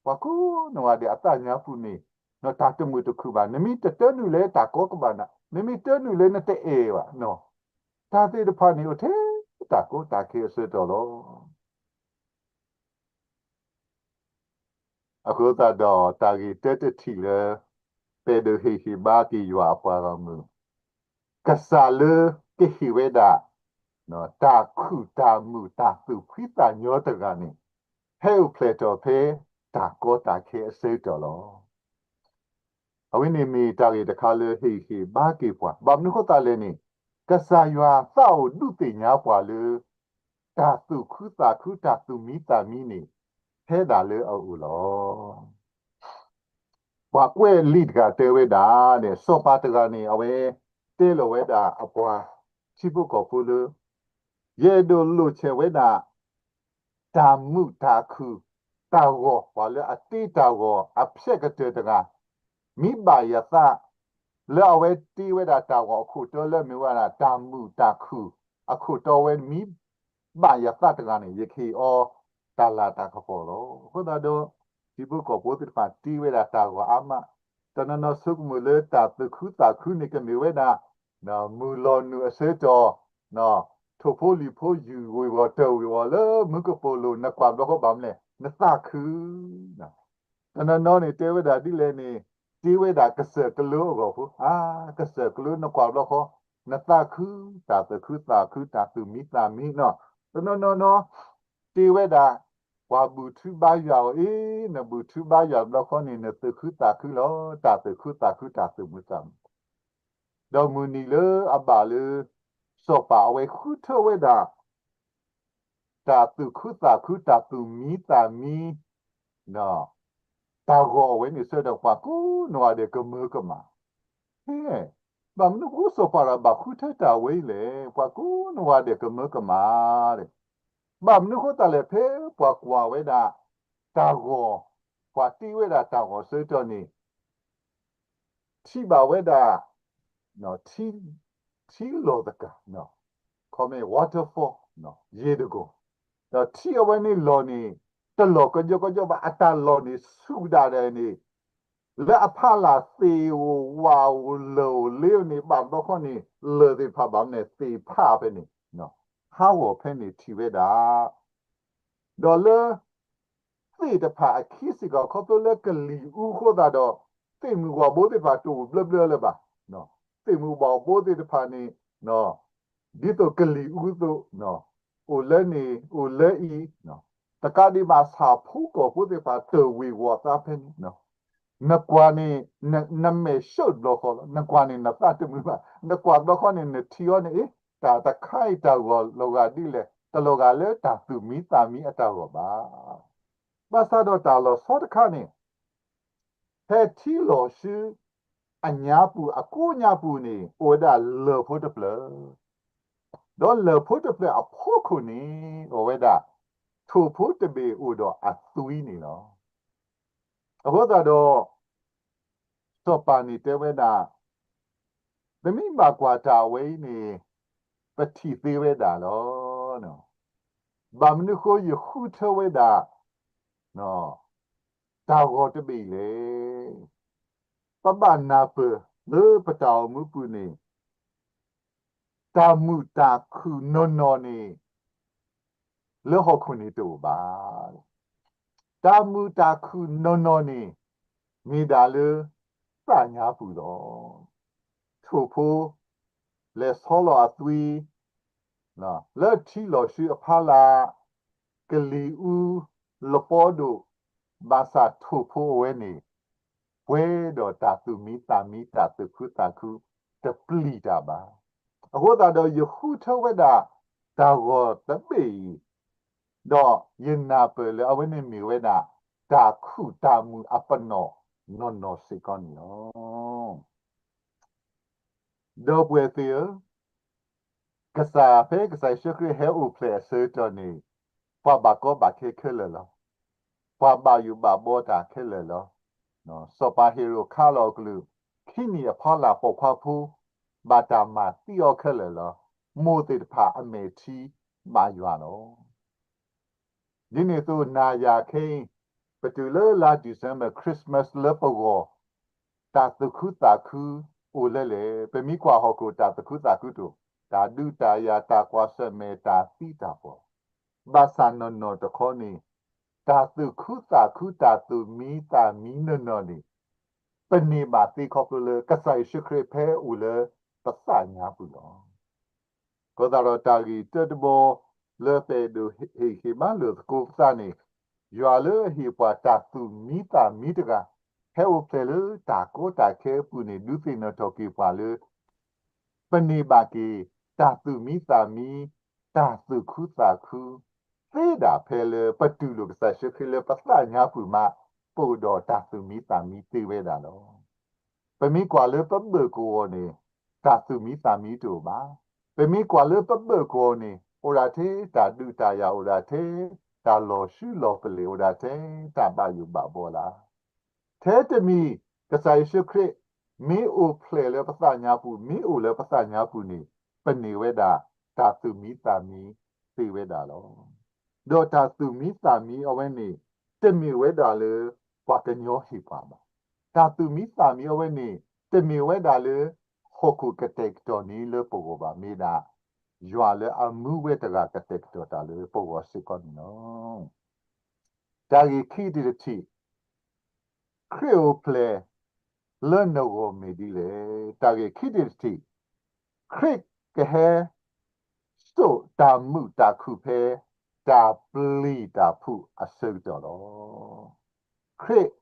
ပှၤကိးနီၢ်ဂၤဒဲးအသးညါပူၤန့ၣ် တၢ်တမုာ်တခုၣ်ဘၣ်, နမ့ၢ်တတၢနုာ်လၢတၢ်ကီကဘၣ်နၤ, နမ့ၢ်တၢနုာ်လၢနတအဲၣ်ဘၣ်, တၢ်သ့ၣ်တဖၣ်န့ၣ် အိၣ်ထဲတၢ်ကီတၢ်ခဲအဆၢကတီၢ်လီၤ. အဃိသတးဒီး တၢ်ဂ့ၢ်တၢတထံၣ်လၢ ပအဲၣ်ဒိးဟ့ၣ်ဂံၢ်ဟ့ၣ်ဘါက့ၤယွၤအပှၤဂီၢ်မုၢ်, ကစၢ်လၢကဟ့ၣ်ဝဲဒၣ် တၢ်ခုၣ်တၢ်မုာ်တၢ်သူၣ်ဖှံသးညီတဂၤန့ၣ် ဟဲအိၣ်ဖျဲၣ်ထီၣ်ဖဲတၢ်ကီတၢ်ခဲအဆၢကတီၢ်လီၤ. အဝဲန့ၣ်မ့ၢ်တၢ်ဂ့ၢ်တခါလၢဟ့ၣ်ဂံၢ်ဟ့ၣ်ဘါက့ၤပှၤ, ဘၣ်မနုၤအဃိသတးလဲၣ်န့ၣ် ကစၢ်ယွၤသးအိၣ်ဒုးသ့ၣ်ညါပှၤလၢ တၢ်သူၣ်ခုသးခုတၢ်သူၣ်မံသးမံန့ၣ် ဟဲဒၣ်လၢအအိၣ်လီၤ. ပှၤကွဲးလံာ်တဂၤတဲဝဲဒၣ်န့ၣ် စီၤပၤတဂၤန့ၣ် အဝဲတဲလီၤဝဲဒၣ်အပှၤထံဖိကီၢ်ဖိလၢ ယအဲၣ်ဒိးလိာ်ဆဲးဝဲဒၣ် တၢ်မုာ်တၢ်ခုၣ်တၢ်ဂီၤ ပှၤလၢအတ့တၢ်ဂီၤအဖျဲၣ်ကတၢၢ်တဂၤ မ့ၢ်ဘၣ်ယသး လၢအဝဲတ့ဝဲဒၣ်တၢ်ဂီၤအခိၣ်တီလၢအမ့ၢ်ဝဲဒၣ် တၢ်မုာ်တၢ်ခုၣ် အခိၣ်တီဝဲမ့ၢ်ဘၣ်ယသးတဂၤန့ၣ် ယကဟ့ၣ်အီၤတၢ်လၤတၢ်ကပီၤလီၤ. အဃိသတးဒီး ထံဖိကီၢ်ဖိသ့ၣ်တဖၣ်တ့ဝဲဒၣ်တၢ်ဂီၤအါမး, တနီၤနီၤဆိကမိၣ်လၢတၢ်သူၣ်ခုသးခုန့ၣ် ကမ့ၢ်ဝဲဒၣ် မုၢ်လီၤနုာ်အဆၢကတီၢ် ထိၣ်ဖိလံၣ်ဖိယုၢ်ဝ့ၤဝီၤတၢၢ်ဝ့ၤဝီၤလၢမူကပိာ်လိၤ နကွၢ်ဘျီဃီဘၣ်မနုၤလဲၣ် နသးခု တနီၤနီၤန့ၣ် တဲဝဲဒၣ်ဒ်လဲၣ်န့ၣ် တ့ဝဲဒၣ်ကစၢၢ်ကလိအဂီၢ်ဖိ, အါ, ကစၢၢ်ကလိနကွၢ်ဘျီဃီ နသးခု, တၢ်သူၣ်ခုသးခု တၢ်သူၣ်မံသးမံနီၤ, တနီၤနီၤနီၤ တ့ဝဲဒၣ် ပှၤဘုၣ်ထုဘါယွၤအီၤအံၤ, နဘုၣ်ထုဘါယွၤဘျီဃီန့ၣ် နသူၣ်ခုသးခုလီၤ, တၢ်သူၣ်ခုသးခု တၢ်သူၣ်မံသးမံ ဒီးမုၢ်နံၤလၢအဘၣ်လၢ စီၤပၤအဝဲဃုထၢဝဲဒၣ် တၢ်သူၣ်ခုသးခု တၢ်သူၣ်မံသးမံ တၢ်ဂီၤအဝဲန့ၣ်အဆၢဒီး ပှၤကိးနီၢ်ဂၤဒဲးကမၢကမၣ်, ဟဲ, ဘၣ်မနုၤဃိစီၤပၤတဂၤဘၣ်ဃုထၢတၢ်ဝဲအံၤလဲၣ်, ပှၤကိးနီၢ်ဂၤဒဲးကမၢကမၣ်, ဘၣ်မနုၤဃိသတးလဲၣ် ဖဲပှၤကွၢ်ဝဲဒၣ် တၢ်ဂီၤ, ပှၤတ့ဝဲဒၣ်တၢ်ဂီၤအဆၢကတီၢ်န့ၣ် ထံၣ်ဘၣ်ဝဲဒၣ် ထံလီၤသကၤ, ခီမ့ၢ် waterfall, ယံၤတကီၢ်, ဒီးထံအဝဲန့ၣ်လီၤန့ၣ် တလီၤကယီကယီဘၣ်, အတၢ်လီၤန့ၣ်ဆူၣ်ဒၣ်ဒဲးန့ၣ် လၢအဖီလာ်သ့ၣ်ဧိၤဝၣ်ဧိၤလၢၢ်ဧိၤလ့ဧိၤန့ၣ် ဘၣ်ဘျီဃီန့ၣ် လၢၢ်သ့ၣ်တဖၣ်ဘၣ်မနုၤလဲၣ် သ့ၣ်ဖးဖဲန့ၣ်, ဟးဂီၤဖဲန့ၣ်ထံၣ်ဝဲဒၣ် ဒီးလၢ သ့ၣ်တဖၣ်အခံစ့ၢ်ကီး ခီဖျိလၢကလံၤအူအဃိသတးဒီး သ့ၣ်မုၢ်ဝၣ်ဘိသ့ၣ်တဖၣ်တအိၣ်ဘျၢဘျၢလၢၤဘၣ်, သ့ၣ်မုၢ်ဝၣ်ဘိသ့ၣ်တဖၣ်န့ၣ် ဒ်သိးကလံၤအူအသိး အိၣ်လၢန့ၣ် အိၣ်လၢအံၤ, တကးဒံးဘၣ်ဆၣ်ဖိကီၢ်ဖိသ့ၣ်တဖၣ်တၢၢ်ဝ့ၤဝီၤသးဖဲန့ၣ်, နကွၢ်န့ၣ် နမဲာ်ဆှးဘျီဃီလီၤ, နကွၢ်န့ၣ်နသးတမုာ်ဘၣ်, နကွၢ်ဘျီဃီန့ၣ် နထံၣ်အီၤန့ၣ် အ့ တၢ်တခါအံၤတၢ်ဂီၤလီၤဂာ်ဒ်လဲၣ်, တလီၤဂာ်လၢတၢ်သူၣ်မံသးမံအတၢ်ဂီၤဘၣ်. ဘၣ်ဆၣ်ဒီးတၢ်လီၤဆီတခါန့ၣ် ဖဲထံလီၤဆှု အညါပူၤ အကိးညါပူၤန့ၣ် အိၣ်ဝဲဒၣ်လၢၢ်ဖိတဖျၢၣ်, ဒီးလၢၢ်ဖိတဖျၢၣ်အဖီခိၣ်န့ၣ် အိၣ်ဝဲဒၣ် ထိၣ်ဖိတဘ့ၣ်အိၣ်ဒီးအသွံန့ၣ်လီၤ. အဃိသတးဒီး စီၤပၤန့ၣ်တဲဝဲဒၣ် ပမ့ၢ်ဘၣ်ကွၢ်တၢ်အဝဲအံၤန့ၣ် ပထံၣ်သ့ဝဲဒၣ်လီၤ. ဘၣ်မနုၤဃိယဃုထၢဝဲဒၣ် တၢ်ဂီၤတဘ့ၣ်အံၤလဲၣ်. ပဘၣ်နၢ်ပၢၢ်လၢပတၢ်အိၣ်မူပူၤန့ၣ် တၢ်မုာ်တၢ်ခုၣ်နီၢ်နီၢ်န့ၣ် လၢဟီၣ်ခိၣ်န့ၣ်တအိၣ်ဘၣ်. တၢ်မုာ်တၢ်ခုၣ်နီၢ်နီၢ်န့ၣ် မ့ၢ်ဒၣ်လၢသးညါပူၤလီၤ. ထိၣ်ဖိ လဲၤဆီလီၤအသွံ လၢထံလီၤဆှုအဖီလာ် ကလံၤအူ လပီဒိၣ် ဘၣ်ဆၣ်ထိၣ်ဖိအဝဲန့ၣ် ပှဲၤဒီးတၢ်သူၣ်မံသးမံ တၢ်သူၣ်ခုသးခု တပျံၤတၢ်ဘၣ်. အဃိသတးဒီးယဃုထၢဝဲဒၣ် တၢ်ဂီၤတဘ့ၣ်အံၤ ဒီးယနၢ်ပၢၢ်လၢအဝဲန့ၣ်မ့ၢ်ဝဲဒၣ် တၢ်ခုၣ်တၢ်မုာ်အပနီၣ်နီၢ်နီၢ်စ့ၢ်ကီးန့ၣ်လီၤ. ဒီပုၢ်ဝဲၢ်သ့ၣ်ဧၢ, ကစၢ် ဖဲကစၢ်ယ့ၣ်ၡူးခရံာ်ဟဲအိၣ်ဖျဲၣ်အဆၢကတီၢ်န့ၣ် ပှၤဘၣ်ကီဘၣ်ခဲခဲလၢာ်လီၤ. ပှၤဘၣ်ယိၣ်ဘၣ်ဘှီတၢ်ခဲလၢာ်လီၤ. စီၤပၤဟ့ရိၣ်ခးလီၤအကလုၢ် ခံနံၣ်အဖီလာ်ပိာ်ခွါဖိ ဘၣ်တၢ်မၤသံအီၤခဲလၢာ်လီၤ. မိၢ်သ့ၣ်တဖၣ်အမဲာ်ထံဘၣ်ယွၤလီၤ. ဒ်န့ၣ်အသိးနၤယၤခဲအံၤ ပတုၤလၢလါ December Christmas လၢပဂီၢ် တၢ်သူၣ်ခုသးခုအိၣ်လၢလဲၣ်. ပမ့ၢ်ကွၢ်ဟီၣ်ခိၣ်တၢ်သူၣ်ခုသးခုတအိၣ်, တၢ်ဒုးတၢ်ယၤ တၢ်ကွၢ်ဆၢၣ်မဲာ် တၢ်သံတၢ်ပှီၢ်, ဘၣ်ဆၣ်နီၢ်နီၢ်တခီန့ၣ် တၢ်သူၣ်ခုသးခု တၢ်သူၣ်မံသးမံနီၢ်နီၢ်န့ၣ် ပန့ၢ်ဘၣ်သ့ခီဖျိလၢ ကစၢ်ယ့ၣ်ၡူးခရံာ်ဖဲအိၣ်လၢပသးညါပူၤလီၤ. အဃိသတးဒီးတၢ်ဂ့ၢ်တၢတဘီ လၢပအဲၣ်ဒိးဟ့ၣ်ဂံၢ်ဟ့ၣ်ဘါလိာ်သကိးပသးန့ၣ်, ယွၤလၢအဟ့ၣ်ပှၤတၢ်သူၣ်မံသးမံတဂၤ ဟဲအိၣ်ဖျဲၣ်လၢတၢ်ကီတၢ်ခဲအပူၤန့ၣ် ဒုးသ့ၣ်နီၣ်ထီၣ်က့ၤပှၤလၢ ပန့ၢ်ဘၣ်က့ၤ တၢ်သူၣ်မံသးမံ တၢ်သူၣ်ခုသးခု သ့ဒၣ်ဖဲလၢပတူၢ်လိာ်ကစၢ်ယ့ၣ်ၡူးခရံာ်လၢပသးညါပူၤမး ပအိၣ်ဒီးတၢ်သူၣ်မံသးမံသ့ဝဲဒၣ်လီၤ. ပမ့ၢ်ကွၢ်လၢပဘၢၣ်ကဝီၤန့ၣ် တၢ်သူၣ်မံသးမံတအိၣ်ဘၣ်. ပမ့ၢ်ကွၢ်လၢပဘၢၣ်ကဝီၤန့ၣ် အိၣ်ဒၣ်ထဲတၢ်ဒုးတၢ်ယၤ အိၣ်ဒၣ်ထဲတၢ်လီၤဆူလီၤပလ့ၤ အိၣ်ဒၣ်ထဲတၢ်ဘၣ်ယိၣ်ဘၣ်ဘှီလၢ ထဲတမံၤ ကစၢ်ယ့ၣ်ၡူးခရံာ် မ့ၢ်အိၣ်ဖျဲၣ်လၢပသးညါပူၤ မ့ၢ်အိၣ်လၢပသးညါပူၤန့ၣ် ပန့ၢ်ဝဲဒၣ် တၢ်သူၣ်မံသးမံသ့ဝဲဒၣ်လီၤ. ဒီးတၢ်သူၣ်မံသးမံအဝဲန့ၣ် တမ့ၢ်ဝဲဒၣ်လၢ ပှၤကညီဟ့ၣ်ပှၤဘၣ်. တၢ်သူၣ်မံသးမံအဝဲန့ၣ် တမ့ၢ်ဝဲဒၣ်လၢ ဟီၣ်ခိၣ်ကတဲာ်ကတီၤန့ၢ်လၢပဂီၢ်ဘၣ် မ့ၢ်ဒၣ် ယွၤလၢအမူဝဲတဂၤကတဲာ်ကတီၤတၢ်လၢပဂီၢ်စ့ၢ်ကီးန့ၣ်လီၤ. တၢ်ဂ့ၢ်ခံတထံၣ်, ခရံာ်အိၣ်ဖျဲၣ်လၢနဂီၢ်မ့ၢ်ဒ်လဲၣ်. တၢ်ဂ့ၢ်ခံတထံၣ်, ခရံာ်ကဟဲစိာ်တၢ်မုာ်တၢ်ခုၣ်ဖဲ တၢ်ပျံၤတၢ်ဖုးအဆၢကတီၢ်လီၤ. ခရံာ်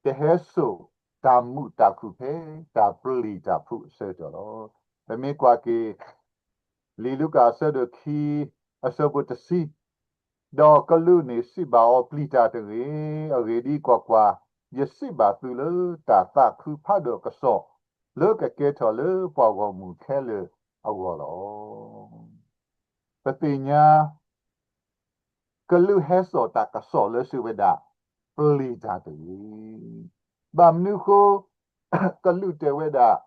ကဟဲစိာ်တၢ်မုာ်တၢ်ခုၣ်ဖဲ တၢ်ပျံၤတၢ်ဖုးအဆၢကတီၢ်လီၤ. ပမ့ၢ်ကွၢ်က့ၤ လံာ်လူၤကၣ်အဆၢဒိၣ်ခံ အဆၢဖိတဆံ, ဒီးကလူးန့ၣ်စံးဘၣ်အီၤ, ပျံၤတၢ်တဂ့ၤ. အဂ့ၢ်ဒ်အံၤ, ကွၢ်ကွၢ်, ယစံးဘၣ်သုလၢတၢ်သးခုဖးဒိၣ်အကစီၣ် လၢကကဲထီၣ်လၢပှၤဂီၢ်မုၢ်ခဲလၢာ်အဂီၢ်လီၤ. ပသ့ၣ်ညါ ကလူးဟဲစိာ်တၢ်ကစီၣ်လၢစံးဝဲဒၣ်, ပျံၤတၢ်တဂ့ၤ. ဘၣ်မနုၤအဃိ ကလူးတဲဝဲဒၣ်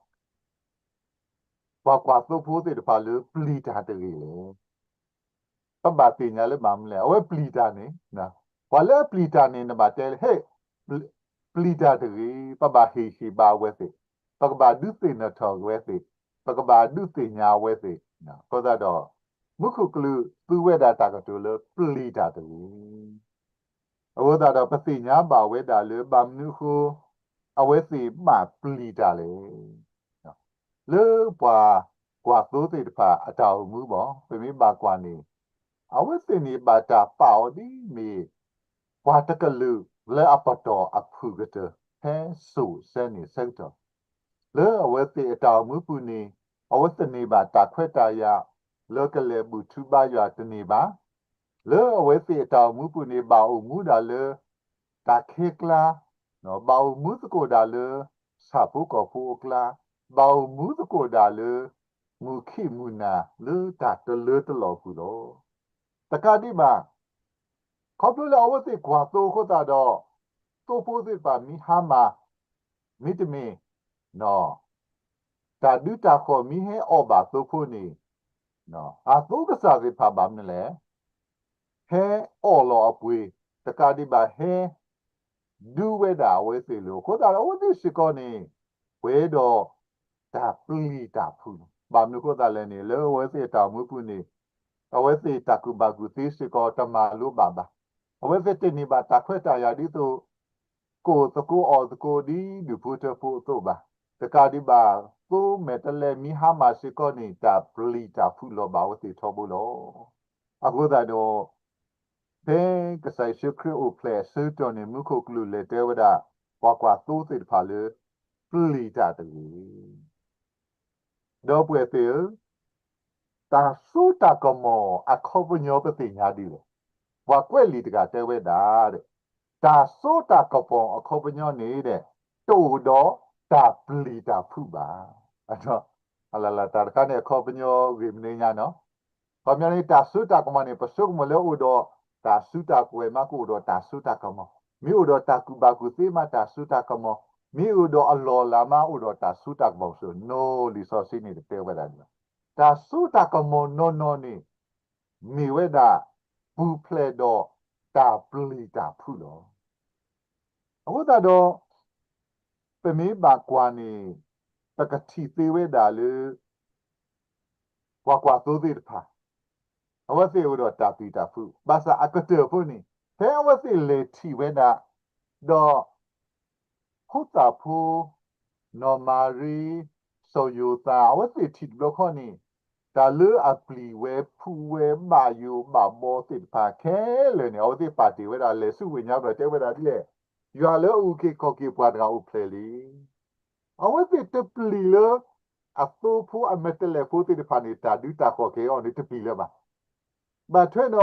ပှၤကွၢ်သိဖိသ့ၣ်တဖၣ်လၢပျံၤတၢ်တဂ့ၤလဲၣ်. ပဘၣ်သ့ၣ်ညါလၢဘၣ်မနုၤလဲၣ်, အဝဲပျံၤတၢ်န့ၣ်, ပှၤလၢအပျံၤတၢ်န့ၣ် နဘၣ်တဲလၢ ဟဲ ပျံၤတၢ်တဂ့ၤ, ပဘၣ်ဟ့ၣ်ဟ့ၣ်ဘၣ်အဝဲသ့ၣ်, ပကဘၣ်ဒုးသ့ၣ်နီၣ်ထီၣ်အဝဲသ့ၣ်, ပကဘၣ်ဒုးသ့ၣ်ညါအဝဲသ့ၣ်, အဃိသတးဒီး မူခိၣ်ကလူးသူဝဲဒၣ်တၢ်ကတိၤလၢပျံၤတၢ်တဂ့ၤ. အဃိသတးဒီးပသ့ၣ်ညါဘၣ်ဝဲဒၣ်လၢဘၣ်မနုၤအဃိ အဝဲသ့ၣ်ဘၣ်ပျံၤတၢ်လဲၣ်. လၢပှၤကွၢ်သိသ့ၣ်တဖၣ်အတၢ်အိၣ်မူဘၣ် ပမ့ၢ်ဘၣ်ကွၢ်န့ၣ် အဝဲသ့ၣ်န့ၣ်ဘၣ်တၢ်ပာ်အီၤဒ်မ့ၢ် ပှၤတကလုာ်လၢအပတီၢ်အဖုၣ်ကတၢၢ် ဖဲစိၤဆၢန့ၣ်ဆၢကတီၢ် လၢအဝဲသ့ၣ်အတၢ်အိၣ်မူပူၤန့ၣ် အဝဲသ့ၣ်န့ၢ်ဘၣ်တၢ်ခွဲးတၢ်ယာ် လၢကလဲၤဘူၣ်ထူဘါယွၤတန့ၢ်ဘၣ်. လၢအဝဲသ့ၣ်အတၢ်အိၣ်မူပူၤန့ၣ် ဘၣ်အိၣ်မူဒၣ်လၢ တၢ်ခဲကျါ, ဘၣ်အိၣ်မူသကိးဒၣ်လၢ ဆၣ်ဖိကီၢ်ဖိအကျါ, ဘၣ်အိၣ်မူသကိးဒၣ်လၢ မုၢ်ခံမုၢ်နၤလၢတၢ်တလၢတလီၢ်အပူၤလီၤ. တကးဒံးဘၣ် ခီဖျိလၢအဝဲသ့ၣ်ကွၢ်သိအဃိသတးဒီး သိဖိသ့ၣ်တဖၣ်မ့ၢ်ဟါမၢ်, မ့တမ့ၢ် တၢ်ဒုးတၢ်ဃီၣ်မ့ၢ်ဟဲအီၣ်ဘၣ်သိဖိန့ၣ် အသိကစၢ်သ့ၣ်တဖၣ်ဘၣ်မနုၤလဲၣ် ဟဲအီၣ်လီၤအပှ့ၤ တကးဒံးဘၣ်ဟဲ ဒုးဝဲဒၣ်အဝဲသ့ၣ်လီၤ. အဃိသတးဒီး အဝဲသ့ၣ်စ့ၢ်ကီးန့ၣ် ပှဲၤဒီးတၢ်ပျံၤတၢ်ဖုးလီၤ. ဘၣ်မနုၤအဃိသတးလဲၣ်န့ၣ် လၢအဝဲသ့ၣ်အတၢ်အိၣ်မူပူၤန့ၣ် အဝဲသ့ၣ်တၢ်ကူၣ်ဘၣ်ကူၣ်သ့စ့ၢ်ကီးတမၤလိဘၣ်ဘၣ်. အဝဲသ့ၣ်တန့ၢ်ဘၣ်တၢ်ခွဲးတၢ်ယာ်ဒ်သိး ကအိၣ်သကိးအီၣ်သကိးဒ်ဒူၣ်ဖိထၢဖိအသိးဘၣ်. တကးဒံးဘၣ် သိမဲာ်တဲးလဲးမ့ၢ်ဟါမၢ်စ့ၢ်ကီးန့ၣ် တၢ်ပျံၤတၢ်ဖုးလီၤဘၣ်အဝဲသ့ၣ်ထီဘိလီၤ. အဃိသတးဒီး ဖဲကစၢ်ယ့ၣ်ၡူးခရံာ်အိၣ်ဖျဲၣ်အဆၢကတီၢ်န့ၣ် မူခိၣ်ကလူးလဲၤတဲဝဲဒၣ် ပှၤကွၢ်သိသ့ၣ်တဖၣ်လၢ ပျံၤတၢ်တဂ့ၤ. ဒီပုၢ်ဝဲၢ်သ့ၣ်ဧၢ, တၢ်စိတၢ်ကမီၤအခီပညီပသ့ၣ်ညါဒ်လဲၣ်. ပှၤကွဲးလံာ်တဂၤတဲဝဲဒၣ်, တၢ်စိတၢ်ကမီၤအခီပညီန့ၣ် တအိၣ်ဒီးတၢ်ပျံၤတၢ်ဖုးဘၣ်. တၢ်တခါန့ၣ်အခီပညီဂ့ၢ်မနုၤညါနီၤ ခီပညီန့ၣ် တၢ်စိတၢ်ကမီၤန့ၣ် ပဆိကမိၣ်လၢအိၣ်ဒီးတၢ်စုတၢ်ကဝဲၤမး ကအိၣ်ဒီးတၢ်စိတၢ်ကမီၤ, မ့ၢ်အိၣ်ဒီးတၢ်ကူၣ်ဘၣ်ကူၣ်သ့မး တၢ်စိတၢ်ကမီၤ, မ့ၢ်အိၣ်ဒီးအလီၢ်အလၤမး အိၣ်ဒီးတၢ်စိတၢ်ကမီၤစိၤ, နီၢ်လံာ်စီဆှံန့ၣ် တတဲဝဲဒၣ်ဒ်န့ၣ်. တၢ်စိတၢ်ကမီၤနီၢ်နီၢ်န့ၣ် မ့ၢ်ဝဲဒၣ် ပူၤဖျဲးဒီးတၢ်ပျံၤတၢ်ဖုးလီၤ. အဃိသတးဒီး ပမ့ၢ်ဘၣ်ကွၢ်န့ၣ် ပကထံၣ်သ့ဝဲဒၣ်လၢ ပှၤကွၢ်သိသ့ၣ်တဖၣ် အဝဲသ့ၣ်အိၣ်ဒီးတၢ်ပျံၤတၢ်ဖုး ဘၣ်ဆၣ်အကတၢၢ်ဖိန့ၣ် ဖဲအဝဲသ့ၣ်လဲၤထံၣ်ဝဲဒၣ် ဒီး ဖိသၣ်ဖိ နီၢ်မၤရံ စီၤယိၤသး အဝဲသ့ၣ်ထံၣ်တဘျီခီန့ၣ် တၢ်လၢအပျံၤဝဲဖုးဝဲဘၣ်ယိၣ်ဘၣ်ဘီသ့ၣ်တဖၣ်ခဲလၢာ်န့ၣ် အဝဲသ့ၣ်ပာ်တ့ၢ်ဝဲဒၣ်လဲၤဆူဝ့ၢ်ညါဘျီတဲဝဲဒၣ်ဒ်လဲၣ်, ယွၤလၢအအုၣ်က့ၤခီၣ်က့ၤပှၤတဂၤအိၣ်ဖျဲၣ်လံ. အဝဲသ့ၣ်တပျံၤလၢ အသိဖိအမဲာ်တဲးလဲးဖိသ့ၣ်တဖၣ်န့ၣ် တၢ်ဒုးတၢ်ဃီၣ်က့ၤအီၤန့ၣ်တပျံၤလၢၤဘၣ်. ဘၣ်ထွဲဒီး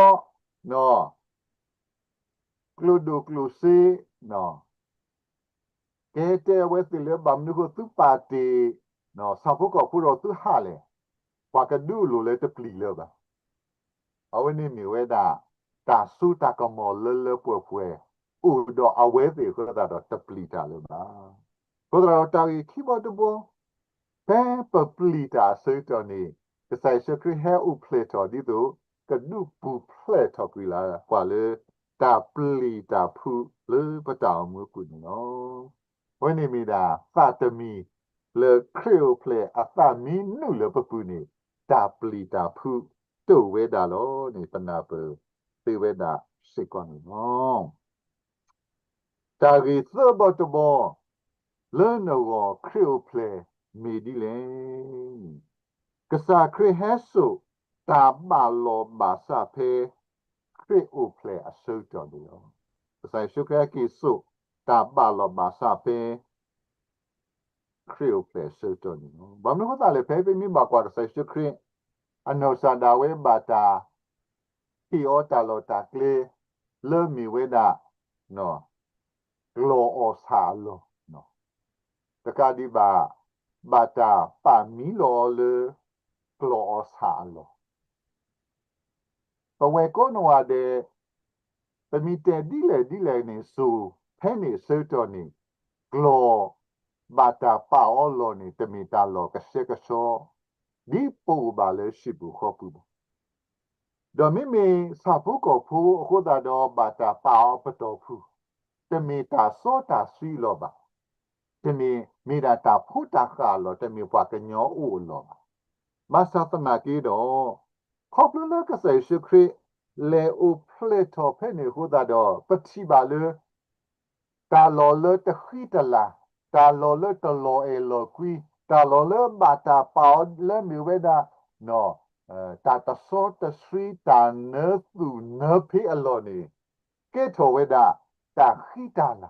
ကျိၣ်ဒိၣ်ကျိၣ်စ့ ကဟဲတဲအဝဲသ့ၣ်လၢဘၣ်မနုၤအဃိသုပာ်တ့ၢ် ဆၣ်ဖိကီၢ်ဖိဒီးသုဟးလဲၣ်, ပှၤကဒုးအလိၤလၢတပျံၤလၢၤဘၣ်. အဝဲန့ၣ်မ့ၢ်ဝဲဒၣ် တၢ်စိတၢ်ကမီၤလၢလၢပှဲၤပှဲၤ အိၣ်ဒီးအဝဲသ့ၣ်အဃိသတးဒီးတပျံၤတၢ်လၢၤဘၣ်. အဃိသတးဒီးတၢ်ဂ့ၢ်ခံဘီတဘီ ဖဲပပျံၤတၢ်အဆၢကတီၢ်န့ၣ် ကစၢ်ယ့ၣ်ၡူးခရံာ်ဟဲအိၣ်ဖျဲၣ်ထီၣ်ဒ်သိး ကဒုးပူၤဖျဲးထီၣ်ကွံာ်လၢပှၤလၢ တၢ်ပျံၤတၢ်ဖုးလၢပတၢ်အိၣ်မူအပူၤန့ၣ်လီၤ. အဝဲန့ၣ်မ့ၢ်ဒၣ်သးတမံၤ လၢခရံာ်အိၣ်ဖျဲၣ်အသးမံနုာ်လၢပပူၤန့ၣ် တၢ်ပျံၤတၢ်ဖုးတအိၣ်ဝဲဒၣ်လီၤန့ၣ် ပနၢ်ပၢၢ်သ့ဝဲဒၣ်စ့ၢ်ကီးန့ၣ်လီၤ. တၢ်ဂ့ၢ်သၢဘီတဘီ လၢနဂီၢ်ခရံာ်အိၣ်ဖျဲၣ်မ့ၢ်ဒ်လဲၣ်န့ၣ် ကစၢ်ခရံာ်ဟဲစိာ်တၢ်ဘၣ်လီၢ်ဘၣ်စးဖဲ ခရံာ်အိၣ်ဖျဲၣ်အဆၢကတီၢ်န့ၣ်လီၤ. ကစၢ်ယ့ၣ်ၡူးခရံာ်ဟဲက့ၤစိာ်တၢ်ဘၣ်လီၢ်ဘၣ်စးဖဲ ခရံာ်အိၣ်ဖျဲၣ်အဆၢကတီၢ်န့ၣ်လီၤ. ဘၣ်မနုၤအဃိသတးလဲၣ် ဖဲပမ့ၢ်ဘၣ်ကွၢ်ကစၢ်ယ့ၣ်ၡူးခရံာ် အနီၢ်ကစၢ်ဒၣ်ဝဲဘၣ်တၢ် ဟ့ၣ်အီၤတၢ်လီၢ်တၢ်ကျဲ လၢမ့ၢ်ဝဲဒၣ် ကျီၢ်အီၣ်ဆၣ်အလီၢ်, တကးဒံးဘၣ် ဘၣ်တၢ်ပာ်မံလီၤအီၤလၢ ကျီၢ်အီၣ်ဆၣ်အလီၢ် ပဝဲကိးနီၢ်ဂၤဒဲး ပမ့ၢ်တဲဒ်လဲၣ်ဒ်လဲၣ်န့ၣ် စိၤဖဲန့ၣ်အဆၢကတီၢ်န့ၣ် ကျီၢ်ဘၣ်တၢ်ပာ်အီၤလီၢ်န့ၣ် တမ့ၢ်တၢ်လီၢ်ကဆှဲကဆှီ ဒ်ပအိၣ်ဘၣ်လၢဟံၣ်ပူၤဃီပူၤဘၣ်. ဒီးမ့မ့ၢ်ဆၣ်ဖိကီၢ်ဖိအဃိသတးဒီး ဘၣ်တၢ်ပာ်အီၤပတီၢ်ဖုၣ် တမ့ၢ်တၢ်စီတၢ်ဆှံအလီၢ်ဘၣ်. တမ့ၢ်မ့ၢ်ဒၣ်တၢ်ဖိတၢ်ဃၣ်အလီၢ် တမ့ၢ်ပှၤကညီအိၣ်အလီၢ်ဘၣ်. ဘၣ်ဆၣ်သနာ်က့ဒီး ခီဖျိလၢကစၢ်ယ့ၣ်ၡူးခရံာ် လဲၤအိၣ်ဖျဲၣ်ထီၣ်ဖဲန့ၣ်အဃိသတးဒီး ပထံၣ်ဘၣ်လၢ တၢ်လီၢ်လၢတဃံတလၤ, တၢ်လီၢ်လၢတလီၤအဲၣ်လီၤကွံ, တၢ်လီၢ်လၢဘၣ်တၢ်ပာ်အီၤလၢမ့ၢ်ဝဲဒၣ် တၢ်တစီတဆှံ တၢ်နၢသူၣ်နၢဖံးအလီၢ်န့ၣ် ကဲထီၣ်ဝဲဒၣ် တၢ်ဃံတၢ်လၤ,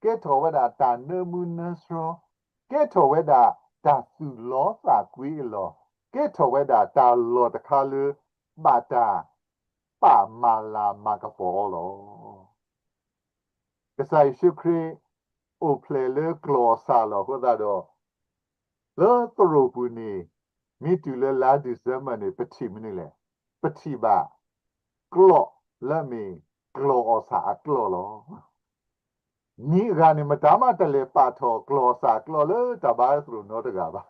ကဲထီၣ်ဝဲဒၣ်တၢ်နၢမူနၢဆှီ, ကဲထီၣ်ဝဲဒၣ်တၢ်သူၣ်လီသးကွံအလီၢ်, ကဲထီၣ်ဝဲဒၣ်တၢ်လီၢ်တခါလၢ ဘၣ်တၢ်ပာ်မၤလၤမၤကပီၤအီၤလီၤ. ကစၢ်ယ့ၣ်ၡူးခရံာ် အိၣ်ဖျဲၣ်လၢကျီၢ်အီၣ်ဆၣ်အလီၢ်အဃိသတးဒီး လၢသရိာ်ပူၤန့ၣ် မ့ၢ်တုၤလၢလါ December န့ၣ် ပထံၣ်မနုၤလဲၣ်, ပထံၣ်ဘၣ် ကျီၢ်လၢအမ့ၢ်ကျီၢ်အီၣ်ဆၣ်အကျီၢ်လီၤ. မံၤအဂၤန့ၣ် မတၤမးတလဲၤပာ်ထီၣ်ကျီၢ်အီၣ်ဆၣ်အကျီၢ်လၢတၢ်ဘါယွၤသရိာ်နီတဂၤဘၣ်.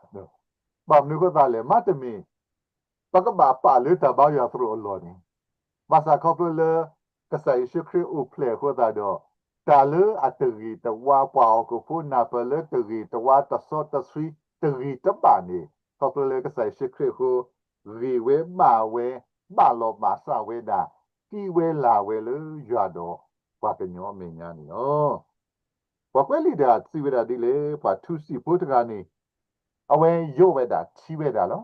ဘၣ်မနုၤအဃိသတးလဲၣ်, မ့တမ့ၢ် ပကဘၣ်ပာ်လၢတၢ်ဘါယွၤသရိာ်အလီၢ်န့ၣ်, ဘၣ်ဆၣ်ခီဖျိလၢ ကစၢ်ယ့ၣ်ၡူးခရံာ်အိၣ်ဖျဲၣ်အဃိသတးဒီး တၢ်လၢအတဂ့ၤတဝါ ပှၤဟီၣ်ခိၣ်ဖိနၢ်ပၢၢ်လၢတဂ့ၤတဝါ တစီတဆှံ တဂ့ၤတဘၣ်န့ၣ် ခီဖျိလၢကစၢ်ယ့ၣ်ၡူးခရံာ်အဃိ ဂ့ၤဝဲဘၣ်ဝဲ ဘၣ်လီၤဘၣ်စးဝဲဒၣ် သံဝဲလၤဝဲလၢယွၤဒီးပှၤကညီအမဲာ်ညါန့ၣ်လီၤ. ပှၤကွဲးလံာ်တဂၤစံးဝဲဒၣ်ဒ်လဲၣ်, ပှၤထူစံာ်ဖိတဂၤန့ၣ် အဝဲယိးဝဲဒၣ်ထံဝဲဒၣ်လီၤ.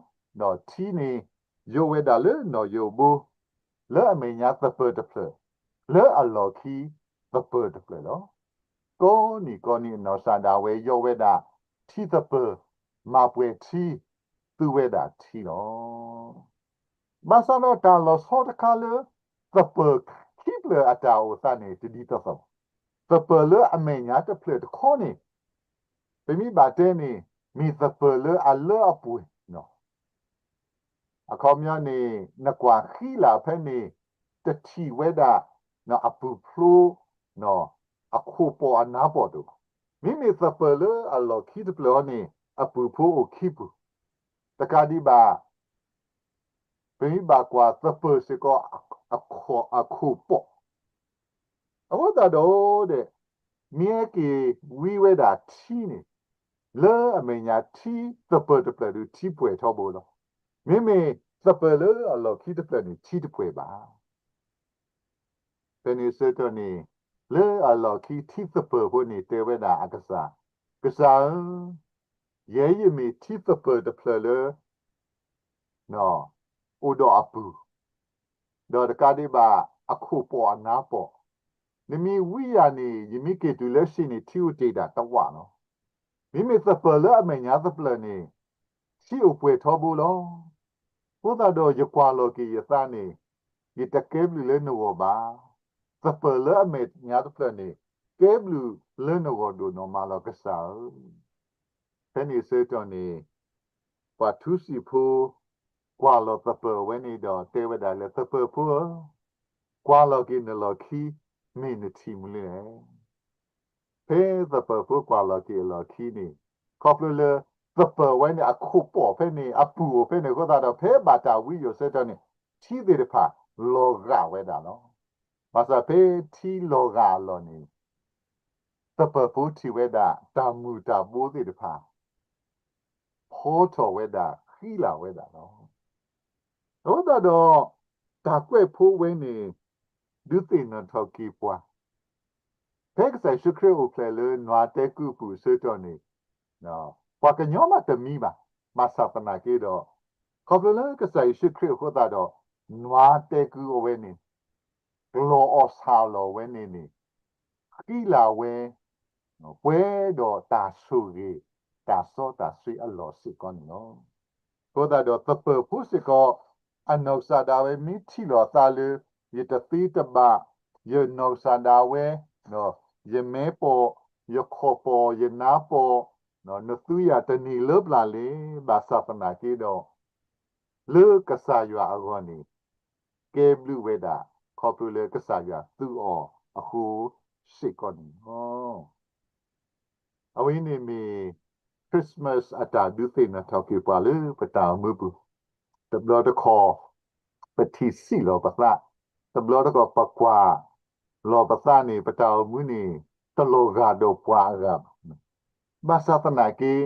ဒီးထံန့ၣ် ယိးဝဲဒၣ်လၢနီၣ်ယိးဘိ လၢအမဲာ်ညါသပၢၤတဖျၢၣ် လၢအလီၢ်ခံသပၢၤတဖျၢၣ်လီၤ. ကိးနံၤကိးနံၤအနီၢ်ကစၢ်ဒၣ်ဝဲယိးဝဲဒၣ်ထံသပၢၤ မၤပှဲၤထံ သူဝဲဒၣ်ထံလီၤ. ဘၣ်ဆၣ်ဒီးတၢ်လီၤဆီတခါလၢ သပၢၤခံဖျၢၣ်အတၢ်အိၣ်သးန့ၣ် တဒ်သိးသိးဘၣ်. သပၢၤလၢအမဲာ်ညါတဖျၢၣ်တခီန့ၣ် ပမ့ၢ်ဘၣ်တဲန့ၣ် မ့ၢ်သပၢၤလၢအလၢအပှဲၤ အခီပညီန့ၣ် နကွၢ်ဃံလၤဖဲန့ၣ် တထံၣ်ဝဲဒၣ် အပူၤဖျိ အခိၣ်ပီၣ်အနါပီၣ်တအိၣ်ဘၣ်. မ့မ့ၢ်သပၢၤလၢအလီၢ်ခံတဖျၢၣ်အံၤန့ၣ် အပူၤဖိအိၣ်ခံပူၤ, တကးဒံးဘၣ် ပမ့ၢ်ဘၣ်ကွၢ်သပၢၤစ့ၢ်ကီး အခိၣ်ပီၣ် အဃိသတးဒီး မ့ၢ်ဟဲက့ၤဝံဝဲဒၣ်ထံန့ၣ်, လၢအမဲာ်ညါထံသပၢၤတဖျၢၣ်ဒီးထံပှဲၤထီဘိလီၤ. မ့မ့ၢ်သပၢၤလၢအလီၢ်ခံတဖျၢၣ်န့ၣ် ထံတပှဲၤဘၣ်. ဖဲန့ၣ်ဆၢကတီၢ်န့ၣ် လၢအလီၢ်ခံထံသပၢၤဖိန့ၣ် တဲဝဲဒၣ်အကစၢ်, ကစၢ်ဧၢ, ယဲယမ့ၢ်ထံသပၢၤတဖျၢၣ်လၢ အိၣ်ဒီးအပုၢ်, ဒီးတကးဒံးဘၣ်အခိၣ်ပီၣ်အနါပီၣ်, နမ့ၢ်ဝံယၤန့ၣ် ယမ့ၢ်က့ၤတုၤလၢစ့ၢ်န့ၣ် ထံအိၣ်တ့ၢ်ဒၣ်တဝၣ်လီၤ. မ့မ့ၢ်သပၢၤလၢအမဲာ်ညါတဖျၢၣ်န့ၣ် ထံအိၣ်ပှဲၤထီဘိလီၤ. အဃိသတးဒီးယကွၢ်လီၤက့ၤယသးန့ၣ် ယတကဲဘျုးလၢနဂီၢ်ဘၣ်. သပၢၤလၢအမဲာ်ညါတဖျၢၣ်န့ၣ် ကဲဘျုးလၢနဂီၢ်ဒိၣ်နီၢ်မးလီၤကစၢ်ဧၢ. ဖဲန့ၣ်ဆၢကတီၢ်န့ၣ် ပှၤထူစံာ်ဖိ ကွၢ်လီၤသပၢၤဝဲန့ၣ်ဒီးတဲဝဲဒၣ်လၢ သပၢၤဖိဧၢ, ကွၢ်လီၤက့ၤနလီၢ်ခံ မ့ၢ်နထံၣ်မနုၤလဲၣ်. ဖဲသပၢၤဖိကွၢ်လီၤက့ၤအလီၢ်ခံန့ၣ် ခီဖျိလၢ သပၢၤဝဲန့ၣ်အခိၣ်ပီၣ်ဖဲန့ၣ် အပုၢ်အိၣ်ဖဲန့ၣ်အဃိသတးဒီး ဖဲဘၣ်တၢ်ဝံယိာ်ဆၢကတီၢ်န့ၣ် ထံသ့ၣ်တဖၣ်လီၤဂာ်ဝဲဒၣ်လီၤ. ဘၣ်ဆၣ်ဖဲထံလီၤဂာ်အလီၢ်န့ၣ် သပၢၤဖိထံၣ်ဝဲဒၣ်တၢ်မုၢ်တၢ်ဘိသ့ၣ်တဖၣ် ဖီထီၣ်ဝဲဒၣ်ဃံလၤဝဲဒၣ်လီၤ. အဃိသတးဒီး တၢ်ကွဲးဖိဝဲန့ၣ် ဒုးသ့ၣ်နီၣ်ထီၣ်က့ၤပှၤ ဖဲကစၢ်ယ့ၣ်ၡူးခရံာ်အိၣ်ဖျဲၣ်လၢနွါတဲကုအပူၤအဆၢကတီၢ်န့ၣ် ပှၤကညီမးတမံဘၣ်. ဘၣ်ဆၣ်သနာ်က့ဒီး ခီဖျိလၢကစၢ်ယ့ၣ်ၡူးခရံာ်အဃိသတးဒီး နွါတဲကုအဝဲန့ၣ် ကလီၤအီၣ်ဆၣ်အလီၢ်ဝဲန့ၣ်န့ၣ် ဃံလၤဝဲ ပှဲၤဒီးတၢ်ဆိၣ်ဂ့ၤ တၢ်စီတၢ်ဆှံအလီၢ်စ့ၢ်ကီးန့ၣ်လီၤ. အဃိသတးဒီးသပၢၤဖိစ့ၢ်ကီး အနီၢ်ကစၢ်ဒၣ်ဝဲမ့ၢ်ထံၣ်လီၤအသးလၢ ယတသ့တဘၣ်, ယနီၢ်ကစၢ်ဒၣ်ဝဲ ယမဲပီၣ်, ယခီၣ်ပီၣ်, ယနါပီၣ်, နသူယၤတန့ၢ်လၢပျၢ်လဲၣ်, ဘၣ်ဆၣ်သနာ်က့ဒီး လၢကစၢ်ယွၤအဂီၢ်န့ၣ် ကဲဘျုးဝဲဒၣ် ခီဖျိလၢကစၢ်ယွၤသူအီၤအဃိစ့ၢ်ကီးန့ၣ်လီၤ. အဝဲန့ၣ်မ့ၢ် Christmas အတၢ်ဒုးသ့ၣ်နီၣ်ထီၣ်က့ၤပှၤလၢပတၢ်အိၣ်မူပူၤ, တဘျီတခီၣ် ပထံၣ်ဆံးလီၤပသး, တဘျီတခီၣ်ပကွၢ်လီၤပသးန့ၣ် ပတၢ်အိၣ်မူန့ၣ် တလီၤဂာ်ဒီးပှၤအဂၤဘၣ်. ဘၣ်ဆၣ်သနာ်က့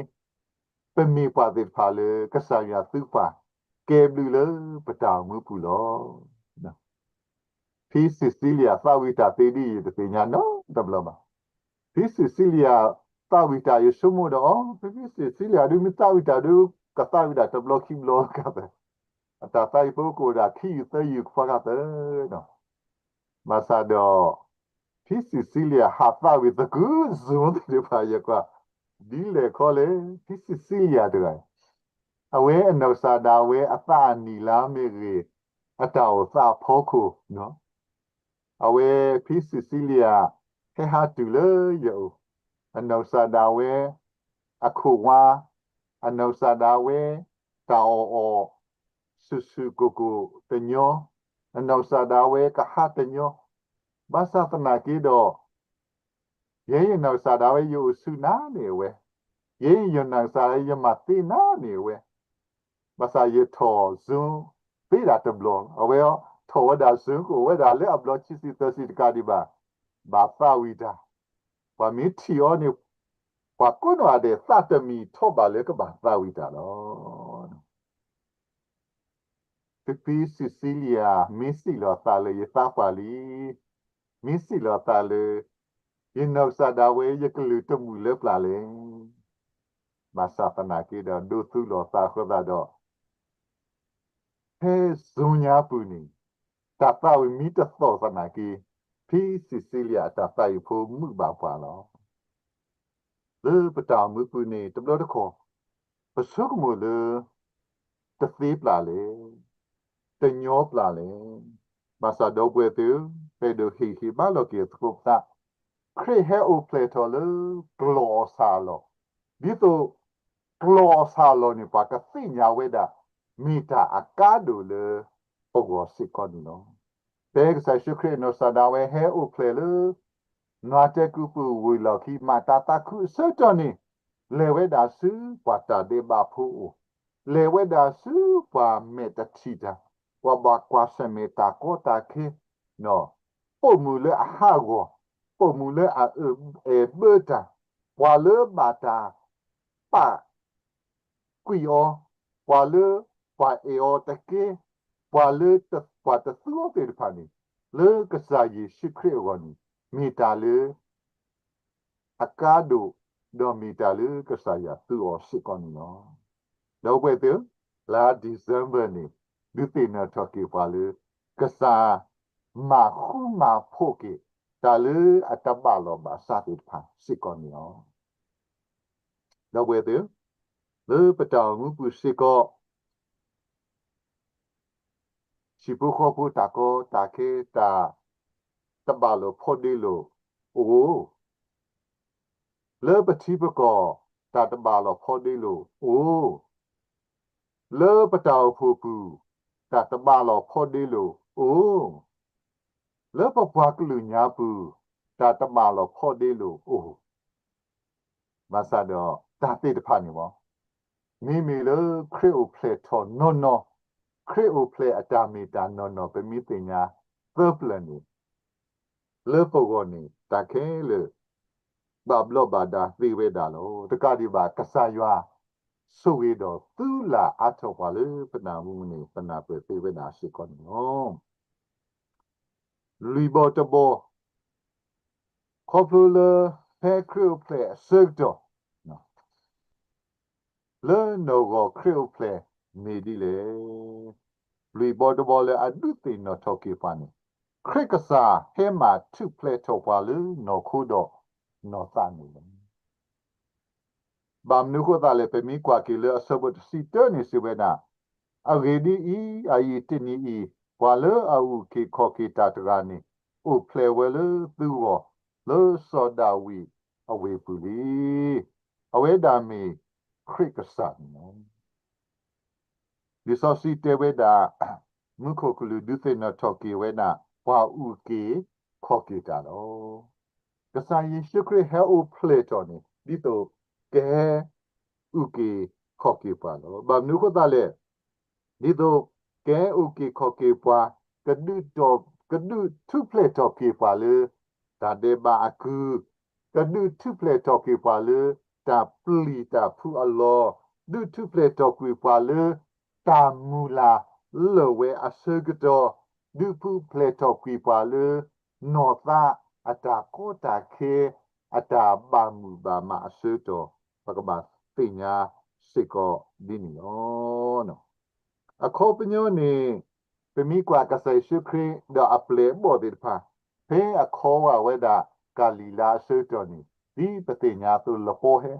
ပမ့ၢ်ပှၤသ့ၣ်တဖၣ်လၢကစၢ်ယွၤသူပှၤ ကဲဘျုးလၢပတၢ်အိၣ်မူပူၤလီၤ. ဖံစံးစံလံယၤသးဝံၣ်တၢ်သ့ဒ်ယတသ့ၣ်ညါနီတဘျီဘၣ်. ဖံစံးစံလံယၤသးဝံၣ်တၢ်ယဆိကမိၣ်ဒီး အီ ဖံစံးစံလံယၤဒုး မ့ၢ်သးဝံၣ်တၢ်ဒုး ကသးဝံၣ်တၢ်တဘျီခံဘျီကသၢၣ်, အတၢ်သးဝံၣ်ဖိကအိၣ်ဒၣ်ခံယူၢ်သၢယူၢ်ကဖီကသၢၣ်နီၤ. ဘၣ်ဆၣ်ဒီး ဖံစံးစံလံယၤဟးသးဝံၣ်သကုၤ Zoom သ့ၣ်တဖၣ်ယကွၢ် ဒ်လဲၣ်ခီလဲၣ် ဖံစံးစံလံယၤတဂၤ အဝဲအနီၢ်ကစၢ်ဒၣ်ဝဲအသးအနံၣ်လါမ့ၢ်ဂ့ၤ အတၢ်အိၣ်သးအဖီခိၣ်နီၤ အဝဲဖံစံးစံလံယၤ ဟဲဟးတုၤလၢယအိၣ်, အနီၢ်ကစၢ်ဒၣ်ဝဲ အခိၣ်ဝါ, အနီၢ်ကစၢ်ဒၣ်ဝဲ တၢ်အီၣ်အီၣ် ဆူၣ်ဆူၣ်ကိၢ်ကိၢ်တညီ, အနီၢ်ကစၢ်ဒၣ်ဝဲကဟးတညီ, ဘၣ်ဆၣ်သနာ်က့ဒီး ယဲယနီၢ်ကစၢ်ဒၣ်ဝဲယအိၣ်ဆူၣ်နၤန့ၣ်အဝဲ, ယဲယနီၢ်ကစၢ်ဒၣ်ဝဲယမၤသ့နၤန့ၣ်အဝဲ, ဘၣ်ဆၣ်ယထီၣ် Zoom သ့ဒၣ်တဘျီ, အဝဲထီၣ်ဝဲဒၣ် Zoom ကအိၣ်ဝဲဒၣ်လၢအဘျီခံဆံသၢဆံတကးဒံးဘၣ်, ဘၣ်သးဝံၣ်တၢ်, ပှၤမ့ၢ်ထံၣ်အီၤန့ၣ် ပှၤကိးနီၢ်ဂၤဒဲးသးတမံၤထီၣ်ဘၣ်လၢကဘၣ်သးဝံၣ်တၢ်လီၤ. ဖံဖံစံးစံလံယၤ မ့ၢ်စံးလီၤသးလၢယသးပှၢ်လံ, မ့ၢ်စံးလီၤသးလၢ ယနီၢ်ကစၢ်ဒၣ်ဝဲယကလုၢ်တမုာ်လၢပျၢ်လဲၣ်. ဘၣ်ဆၣ်သနာ်က့ဒီး ဒိးသူလီၤသးအဃိသတးဒီး ဖဲ Zoom ညါပူၤန့ၣ် တၢ်သးဝံၣ်မ့ၢ်တသီၣ်သနာ်က့ ဖံစံးစံလံယၤအတၢ်သးဝံၣ်ဖိမုာ်ဘၣ်ပှၤလီၤ. လၢပတၢ်အိၣ်မူပူၤန့ၣ် တဘျီတခီၣ် ပဆိကမိၣ်လၢ တသ့ပျၢ်လဲၣ်, တညီပျၢ်လဲၣ်. ဘၣ်ဆၣ်ဒီပုၢ်ဝဲၢ်သ့ၣ်ဧၢ, ပအဲၣ်ဒိးဟ့ၣ်ဂံၢ်ဟ့ၣ်ဘါလီၤက့ၤသကိးပသး, ခရံာ်ဟဲအိၣ်ဖျဲၣ်ထီၣ်လၢကျီၢ်အီၣ်ဆၣ်အလီၢ်, ဒ်သိး ကျီၢ်အီၣ်ဆၣ်အလီၢ်န့ၣ် ပှၤကသ့ၣ်ညါဝဲဒၣ် မ့ၢ်တၢ်အကါဒိၣ်လၢပဂီၢ်စ့ၢ်ကီးန့ၣ်လီၤ. ဖဲကစၢ်ယ့ၣ်ၡူးခရံာ်အနီၢ်ကစၢ်ဒၣ်ဝဲဟဲအိၣ်ဖျဲၣ်လၢ နွါတဲကုပူၤဝံၤလီၢ်ခံ မၤတၢ်သးခုအဆၢကတီၢ်န့ၣ် လဲၤဝဲဒၣ်ဆူပှၤတၢ်ဒဲးဘးဖိအအိၣ်, လဲၤဝဲဒၣ်ဆူပှၤမဲာ်တထံၣ်တၢ်, ပှၤဘၣ်ကွၢ်ဆၢၣ်မဲာ်တၢ်ကီတၢ်ခဲ, ပိာ်မုၣ်လၢအဟးဂီၤ, ပိာ်မုၣ်လၢအအၢၣ်အဲၣ်ဘၢတၢ်, ပှၤလၢဘၣ်တၢ်ပာ်ကွံာ်အီၤ, ပှၤလၢပှၤအဲၣ်အီၤတကဲ, ပှၤလၢပှၤတသူအီၤသ့ၣ်တဖၣ်န့ၣ်, လၢကစၢ်ယ့ၣ်ၡူးခရံာ်အဂီၢ်န့ၣ် မ့ၢ်တၢ်လၢ အကါဒိၣ်, ဒီးမ့ၢ်တၢ်လၢကစၢ်ယွၤသူအီၤစ့ၢ်ကီးန့ၣ်လီၤ. ဒီပုၢ်ဝဲၢ်သ့ၣ်ဧၢ, လါ December န့ၣ် ဒုးသ့ၣ်နီၣ်ထီၣ်က့ၤပှၤလၢ ကစၢ်မၤဃူမၤဖိးက့ၤ တၢ်လၢအတဘၣ်လီၢ်ဘၣ်စးသ့ၣ်တဖၣ်စ့ၢ်ကီးန့ၣ်လီၤ. ဒီပုၢ်ဝဲၢ်သ့ၣ်ဧၢ, လၢပတၢ်အိၣ်မူပူၤစ့ၢ်ကီး ဟံၣ်ဖိဃီဖိတၢ်ကီတၢ်ခဲ တၢ်တဘၣ်လိာ်ဖိးဒ့လိာ်အိၣ်, လၢပထံပကီၢ် တၢ်တဘၣ်လိာ်ဖိးဒ့လိာ်အိၣ်, လၢပတၢ်အိၣ်ဖှိၣ်ပူၤ တၢ်တဘၣ်လိာ်ဖိးဒ့လိာ်အိၣ်, လၢပပှၤကလုာ်ညါပူၤ တၢ်တဘၣ်လိာ်ဖိးဒ့လိာ်အိၣ် ဘၣ်ဆၣ်ဒီးတၢ်သ့ၣ်တဖၣ်န့ၣ်လီၤ. မ့မ့ၢ်လၢခရံာ်အိၣ်ဖျဲၣ်ထီၣ်နီၢ်နီၢ်, ခရံာ်အိၣ်ဖျဲၣ်အတၢ်မ့ၢ်တၢ်နီၢ်နီၢ် ပမ့ၢ်သ့ၣ်ညါသၢပျၢၤန့ၣ်, လၢပဂီၢ်န့ၣ် တၢ်ခဲလၢာ် ဘၣ်ဘျီးဘၣ်ဒါသ့ဝဲဒၣ်လီၤ. တကးဒံးဘၣ် ကစၢ်ယွၤဆိၣ်ဂ့ၤဒီးသူလၢအါထီၣ်ပှၤလၢပနၢ်ဟူန့ၣ် ပနၢ်ပၢၢ်သ့ဝဲဒၣ်စ့ၢ်ကီးန့ၣ်လီၤ. လွံၢ်ဘီတဘီ, ခီဖျိလၢဖဲခရံာ်အိၣ်ဖျဲၣ်အဆၢကတီၢ် လၢနဂီၢ်ခရံာ်အိၣ်ဖျဲၣ်မ့ၢ်ဒ်လဲၣ်. လွံၢ်ဘီတဘီလၢအဒုးသ့ၣ်နီၣ်ထီၣ်က့ၤပှၤန့ၣ်, ခရံာ်ကစၢ်ဟဲမၤထူၣ်ဖျဲးထီၣ်ပှၤလၢနီၢ်ခိဒီးနီၢ်သးန့ၣ်လီၤ. ဘၣ်မနုၤအဃိသတးလဲၣ်, ပမ့ၢ်ကွၢ်က့ၤလၢအဆၢဖိတဆံတၢန့ၣ်စံးဝဲဒၣ်, အဂ့ၢ်ဒ်အံၤ, အယံာ်တနံၤအံၤ, ပှၤလၢအအုၣ်က့ၤခီၣ်က့ၤတၢ်တဂၤန့ၣ်, အိၣ်ဖျဲၣ်ဝဲလၢသုဂီၢ်, လၢစီၤဒၤဝံးအဝ့ၢ်ပူၤလံ. အဝဲဒၣ်မ့ၢ်ခရံာ်ကစၢ်န့ၣ်လီၤ. လံာ်စီဆှံတဲဝဲဒၣ်, မူခိၣ်ကလူးဒုးသ့ၣ်နီၣ်ထီၣ်က့ၤဝဲဒၣ် ပှၤအုၣ်က့ၤခီၣ်က့ၤတၢ်လီၤ. ကစၢ်ယ့ၣ်ၡူးခရံာ်ဟဲအိၣ်ဖျဲၣ်ထီၣ်န့ၣ် ဒ်သိးကဟဲအုၣ်က့ၤခီၣ်က့ၤပှၤလီၤ. ဘၣ်မနုၤအဃိသတးလဲၣ်, ဒ်သိးကဟဲအုၣ်က့ၤခီၣ်က့ၤပှၤ, ကဒုးထူၣ်ဖျဲၣ်ထီၣ်က့ၤပှၤလၢ တၢ်ဒဲးဘးအကု, ကဒုးထူၣ်ဖျဲၣ်ထီၣ်က့ၤပှၤလၢ တၢ်ပျံၤတၢ်ဖုးအလီၢ်, ဒုးထူၣ်ဖျဲၣ်ထီၣ်က့ၤပှၤလၢ တၢ်မုၢ်လၢ်လၢာ်ဝဲအဆၢကတီၢ်, ဒုးထူၣ်ဖျဲၣ်ထီၣ်က့ၤပှၤလၢ နီၢ်သးအတၢ်ကီတၢ်ခဲ အတၢ်ဘၣ်မုာ်ဘၣ်မးအဆၢကတီၢ်, ပကဘၣ်သ့ၣ်ညါစ့ၢ်ကီးဒ်န့ၣ်လီၤ. အခီပညီန့ၣ်, ပမ့ၢ်ကွၢ်ကစၢ်ယ့ၣ်ၡူးခရံာ်ဒီးအပျဲၢ်အဘီၣ်သ့ၣ်တဖၣ်, ဖဲအခီဝဲဒၣ်ကၤလံၤလါအဆၢကတီၢ်န့ၣ်, ဒ်ပသ့ၣ်ညါအသိး လပီဟဲ,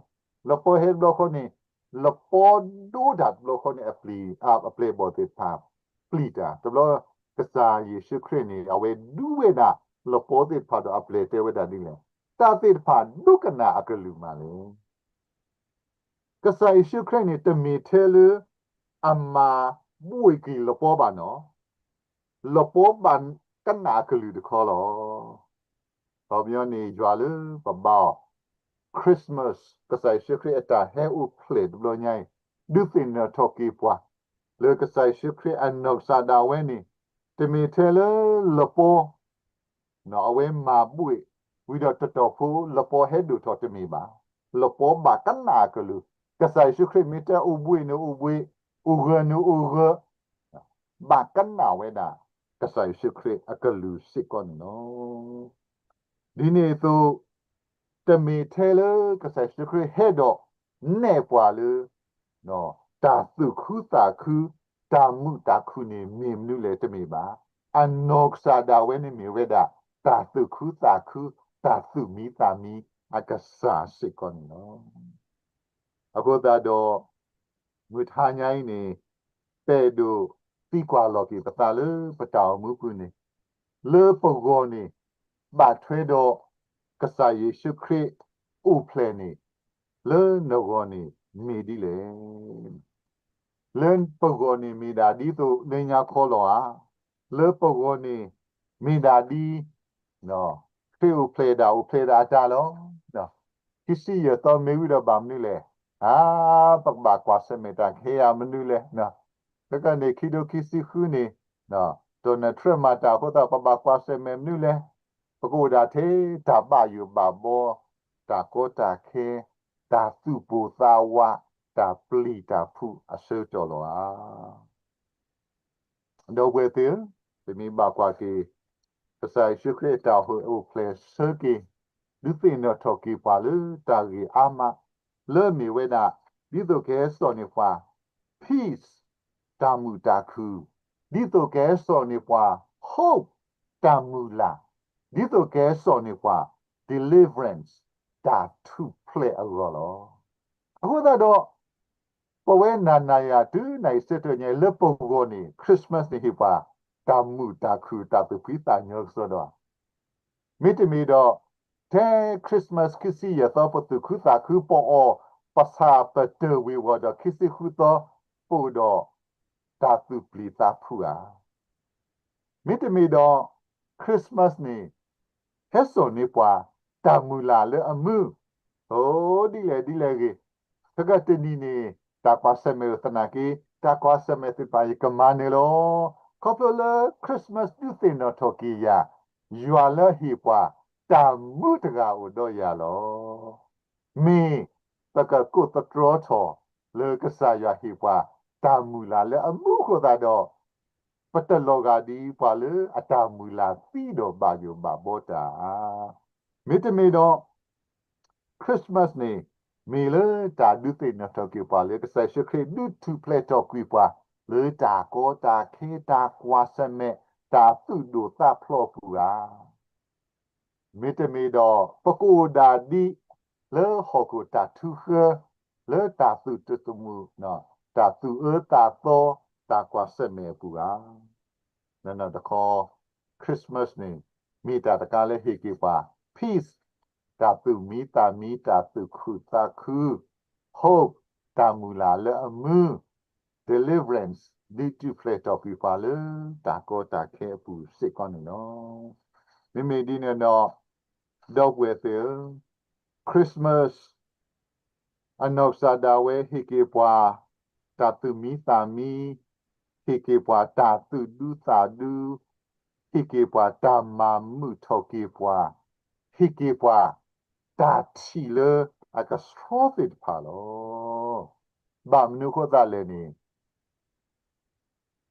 လပီဟဲတဘျီဃီန့ၣ်, လပီဒိတၢ်တဘျီဃီန့ၣ် အပျံၤ, အပျဲၢ်အဘီၣ်သ့ၣ်တဖၣ် ပျံၤတၢ်, တဘျီကစၢ်ယ့ၣ်ၡူးခရံာ်န့ၣ် အဝဲဒူဝဲဒၣ်လပီသ့ၣ်တဖၣ်ဒီးအပျဲၢ်တဲဝဲဒၣ်ဒ်လဲၣ်, တၢ်သ့ၣ်တဖၣ်ဒိကနၣ်အကလုၢ်မးလဲၣ်. ကစၢ်ယ့ၣ်ၡူးခရံာ်န့ၣ် တမ့ၢ်ထဲလၢအမၤဘှ့ၣ်က့ၤလပီဘၣ်နီၤ, လပီဘၣ်ကနၣ်အကလုၢ်တခီလီၤ. အခီပညီန့ၣ် ယွၤလၢပဘါအီၤ Christmas ကစၢ်ယ့ၣ်ၡူးခရံာ်အတၢ်ဟဲအိၣ်ဖျဲၣ်တဘျီညါအံၤ, ဒုးသ့ၣ်နီၣ်ထီၣ်က့ၤပှၤ လၢကစၢ်ယ့ၣ်ၡူးခရံာ်အနီၢ်ကစၢ်ဒၣ်ဝဲန့ၣ်, တမ့ၢ်ထဲလၢလပီ အဝဲမၤဘှ့ၣ်ဝံၤဒီးတတီၢ်ဖိ လပီဟဲဒိၣ်ထီၣ်တမ့ၢ်ဘၣ်. လပီဘၣ်ကနၣ်အကလုၢ်, ကစၢ်ယ့ၣ်ၡူးခရံာ်မ့ၢ်တဲအိၣ်ဘှံးန့ၣ်အိၣ်ဘှံး, အိၣ်ဂၢၢ်န့ၣ်အိၣ်ဂၢၢ်, ဘၣ်ကနၣ်ဝဲဒၣ် ကစၢ်ယ့ၣ်ၡူးခရံာ်အကလုၢ်စ့ၢ်ကီးန့ၣ်လီၤ. ဒ်န့ၣ်အသိး, တမ့ၢ်ထဲလၢကစၢ်ယ့ၣ်ၡူးခရံာ်ဟဲဒီးနဲၣ်ပှၤလၢ တၢ်သူၣ်ခုသးခု, တၢ်မုာ်တၢ်ခုၣ်န့ၣ် မ့ၢ်မနုၤလဲၣ်တမ့ၢ်ဘၣ်. အနီၢ်ကစၢ်ဒၣ်ဝဲန့ၣ်မ့ၢ်ဝဲဒၣ် တၢ်သူၣ်ခုသးခု, တၢ်သူၣ်မံသးမံအကစၢ်စ့ၢ်ကီးန့ၣ်လီၤ. အဃိသတးဒီး မုၢ်တဟါညါအံၤန့ၣ်, ပအဲၣ်ဒိးသံကွၢ်လီၤက့ၤပသးလၢပတၢ်အိၣ်မူပူၤန့ၣ်, လၢပဂီၢ်န့ၣ် ဘၣ်ထွဲဒီးကစၢ်ယ့ၣ်ၡူးခရံာ်အိၣ်ဖျဲၣ်န့ၣ်, လၢနဂီၢ်န့ၣ်မ့ၢ်ဒ်လဲၣ်. လၢပဂီၢ်န့ၣ်မ့ၢ်ဒၣ်ဒ်သိးလၢညါခီလီၤဧါ. လၢပဂီၢ်န့ၣ်မ့ၢ်ဒၣ်ဒ် ခရံာ်အိၣ်ဖျဲၣ်ဒၣ်အိၣ်ဖျဲၣ်ဒၣ်အတၢ်လီၤ. ခံဆံယဲၢ်သီမ့ၢ်ဝံၤဒီးဘၣ်မနုၤလဲၣ်. အါ, ပကဘၣ်ကွၢ်ဆၢၣ်မဲာ်တၢ်ကဟဲဧါမနုၤလဲၣ်. ခဲကနံၣ်ခံကထိခံဆံဃုန့ၣ်, တီၢ်နၢ်ထြၢၣ်မၤတၢ်အဃိသတး ပဘၣ်ကွၢ်ဆၢၣ်မဲာ်မနုၤလဲၣ်. ပကအိၣ်ဒၣ်ထဲတၢ်ဘၣ်ယိၣ်ဘၣ်ဘီ, တၢ်ကီတၢ်ခဲ, တၢ်သူၣ်ပိၢ်သးဝး, တၢ်ပျံၤတၢ်ဖုးအဆၢကတီၢ်လီၤဧါ. ဒီပုၢ်ဝဲၢ်သ့ၣ်ဧၢ, ပမ့ၢ်ဘၣ်ကွၢ်က့ၤ ကစၢ်ယ့ၣ်ၡူးခရံာ်အတၢ်ဟဲအိၣ်ဖျဲၣ်ဆၢက့ၤ, ဒုးသ့ၣ်နီၣ်ထီၣ်က့ၤပှၤလၢတၢ်ဂ့ၢ်အါမး, လၢအမ့ၢ်ဝဲဒၣ် ဒ်သိးကဟဲစိာ်န့ၢ်ပှၤ peace တၢ်မုာ်တၢ်ခုၣ်, ဒ်သိးကဟဲစိာ်န့ၢ်ပှၤ hope တၢ်မုၢ်လၢ်, ဒ်သိးကဟဲစိာ်န့ၢ်ပှၤ deliverance တၢ်ထူၣ်ဖျဲးအဂီၢ်လီၤ. အဃိသတးဒီး ပဝဲနၤနၤယၤတုၤနၤအံၤဆၢကတီၢ်ညါ လၢပဂီၢ်န့ၣ် Christmas န့ၣ်ဟ့ၣ်ပှၤ တၢ်မုာ်တၢ်ခုၣ် တၢ်သူၣ်ဖှံသးညီကစီဒီ, မ့တမ့ၢ်ဒီး ထဲ Christmas ခံဆံယဲၢ်သီ ပသူၣ်ခုသးခု ပအီၣ်ပဆၣ်ပတၢၢ်ဝ့ၤဝီၤဒီး ခံဆံဃုသီ ပအိၣ်ဒီးတၢ်သူၣ်ပျံၤသးဖုးဧါ. မ့တမ့ၢ်ဒီး Christmas န့ၣ် ဟဲစိာ်န့ၢ်ပှၤ တၢ်မုၢ်လၢ်လၢအမုာ်, အိ ဒ်လဲၣ်ဒ်လဲၣ်ဂ့ၤ, ခဲကတနံၤန့ၣ် တၢ်ကွၢ်ဆၢၣ်မဲာ်အိၣ်သနာ်က့ တၢ်ကွၢ်ဆၢၣ်မဲာ်သ့ၣ်တဖၣ် ယကမၤနၢၤလီၤ. ခီဖျိလၢ Christmas ဒုးသ့ၣ်နီၣ်ထီၣ်က့ၤယၤ, ယွၤလၢဟ့ၣ်ပှၤ တၢ်မုာ်တဂၤအိၣ်ဒီးယၤလီၤ. မ့ၢ်ပကကိးသတြီထီၣ်လၢကစၢ်ယွၤဟ့ၣ်ပှၤ တၢ်မုၢ်လၢ်လၢအမုာ်အဃိသတးဒီး ပတလီၤဂာ်ဒ်ပှၤလၢအတၢ်မုၢ်လၢ်သံဒီးဘၣ်ယိၣ်ဘၣ်ဘီတၢ်ဧါ. မ့တမ့ၢ်ဒီး Christmas န့ၣ် မ့ၢ်လၢတၢ်ဒုးသ့ၣ်နီၣ်ထီၣ်က့ၤပှၤလၢ ကစၢ်ယ့ၣ်ၡူးခရံာ်ဒုးထူၣ်ဖျဲးထီၣ်ကွံာ်ပှၤ လၢတၢ်ကီတၢ်ခဲ တၢ်ကွၢ်ဆၢၣ်မဲာ် တၢ်သူၣ်ဒိၣ်သးဖျိးအပူၤဧါ. မ့တမ့ၢ်ဒီး ပကအိၣ်ဒၣ်ဒ်လၢဟီၣ်ခိၣ်တၢ်ထုကၢ, လၢတၢ်သူၣ်တမုာ်, တၢ်သူၣ်အၢသးသီ, တၢ်ကွၢ်ဆၢၣ်မဲာ်အပူၤဧါ. နီၢ်နီၢ်တခီ Christmas န့ၣ် မ့ၢ်တၢ်တခါလၢဟ့ၣ်က့ၤပှၤ peace တၢ်သူၣ်မံသးမံ တၢ်သူၣ်ခုသးခု, hope တၢ်မုၢ်လၢ်လၢအမုာ်, deliverance ဒုးထူၣ်ဖျဲးထီၣ်ကွံာ်ပှၤလၢတၢ်ကီတၢ်ခဲအပူၤစ့ၢ်ကီးန့ၣ်လီၤ. မ့မ့ၢ်ဒ်န့ၣ်ဒီး ဒီပုၢ်ဝဲၢ်သ့ၣ်ဧၢ, Christmas အနီၢ်ကစၢ်ဒၣ်ဝဲဟ့ၣ်က့ၤပှၤ တၢ်သူၣ်မံသးမံ, ဟ့ၣ်က့ၤပှၤတၢ်သူၣ်ဒူသးဒူ, ဟ့ၣ်က့ၤပှၤတၢ်မၤမုာ်ထီၣ်က့ၤပှၤ, ဟ့ၣ်က့ၤပှၤ တၢ်ထံၣ်လၢအကဆှီသ့ၣ်တဖၣ်လီၤ. ဘၣ်မနုၤအဃိသတးလဲၣ်န့ၣ်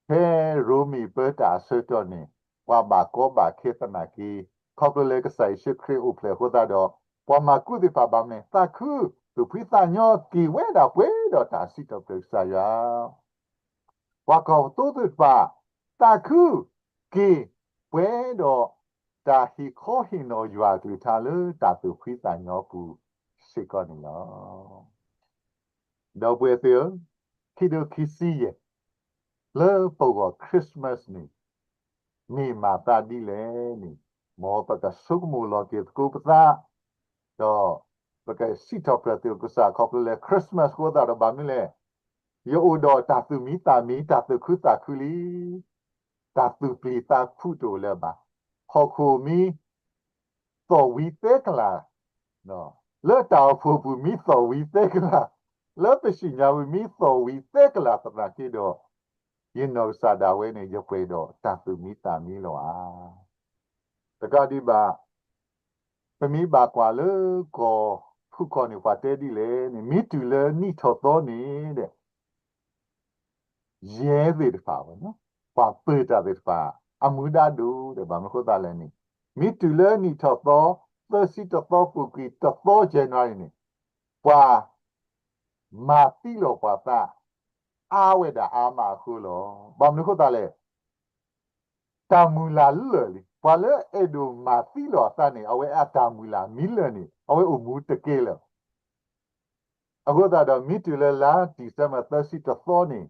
ဖဲရိမ့ၤပၢတၢ်အဆၢကတီၢ်န့ၣ် ပှၤဘၣ်ကီဘၣ်ခဲသနာ်က့, ခီဖျိလၢကစၢ်ယ့ၣ်ၡူးခရံာ်အိၣ်ဖျဲၣ်အဃိသတးဒီး ပှၤမၤကူသ့ၣ်တဖၣ်ဘၣ်မနုၤလဲၣ်, သးခု, သူၣ်ဖှံသးညီက့ၤဝဲဒၣ်ပှဲၤဒီးတၢ်စံးထီၣ်ပတြၢၤကစၢ်ယွၤ ပှၤကီၢ်သိသ့ၣ်တဖၣ် သးခုက့ၤပှဲၤဒီး တၢ်ဟ့ၣ်ခီဟ့ၣ်နီၤယွၤအကလုၢ်ကထါလၢတၢ်သူၣ်ဖှံသးညီအပူၤစ့ၢ်ကီးန့ၣ်လီၤ. ဒီပုၢ်ဝဲၢ်သ့ၣ်ဧၢ, ခံကထိခံဆံယဲၢ် လၢပဂီၢ် Christmas န့ၣ် မ့ၢ်မၤသးဒ်လဲၣ်န့ၣ်, မ်ပကဆိကမိၣ်လီၤက့ၤသကိးပသး, ဒီးပကစံးထီၣ်ပတြၢၤသကိးကစၢ်ခီဖျိလၢ Christmas အဃိသတးဒီး ဘၣ်မနုၤလဲၣ်, ယအိၣ်ဒီးတၢ်သူၣ်မံသးမံ တၢ်သူၣ်ခုသးခုလံ, တၢ်သူၣ်ပျံၤသးဖုးတအိၣ်လၢၤဘၣ်. ဟီၣ်ခိၣ်မံ သီၣ်ဝံၤသဲကလၤ, လၢတၢ်အိၣ်ဖှိၣ်ပူၤမံသီၣ်ဝံၤသဲကလၤ, လၢပသ့ၣ်ညါပူၤမံသီၣ်ဝံၤသဲကလၤသနာ်က့ဒီး, ယနီၢ်ကစၢ်ဒၣ်ဝဲန့ၣ် ယပှဲၤဒီးတၢ်သူၣ်မံသးမံလီၤဧါ. တကးဒံးဘၣ်, ပမ့ၢ်ဘၣ်ကွၢ်လၢကီၢ်ဖုၣ်ခီၣ်န့ၣ် ပှၤတဲဒ်လဲၣ်န့ၣ် မ့ၢ်တုၤလၢနံၣ်ထီၣ်သီန့ၣ်ဒီး ယဲၢ်သ့ၣ်တဖၣ်, ပှၤပၢၤတၢ်သ့ၣ်တဖၣ် အမူဒါဒိၣ်ဒီး ဘၣ်မနုၤအဃိသတးလဲၣ်န့ၣ်, မ့ၢ်တုၤလၢနံၣ်ထီၣ်သီ သၢဆံတသီ ပူၤကွံာ်တသီ January န့ၣ်, ပှၤမၤသံလီၤပှၤသး အါဝဲဒၣ်အါမးအဃိလီၤ. ဘၣ်မနုၤအဃိသတးလဲၣ်, တၢ်မုၢ်လၢ်လၢာ်လံ. ပှၤလၢအဲၣ်ဒိးမၤသံလီၤအသးန့ၣ် အဝဲအတၢ်မုၢ်လၢ်မံလၢာ်န့ၣ် အဝဲအိၣ်မူတကဲလၢၤ. အဃိသတးဒီး မ့ၢ်တုၤလၢလါ December သၢဆံတသီန့ၣ်,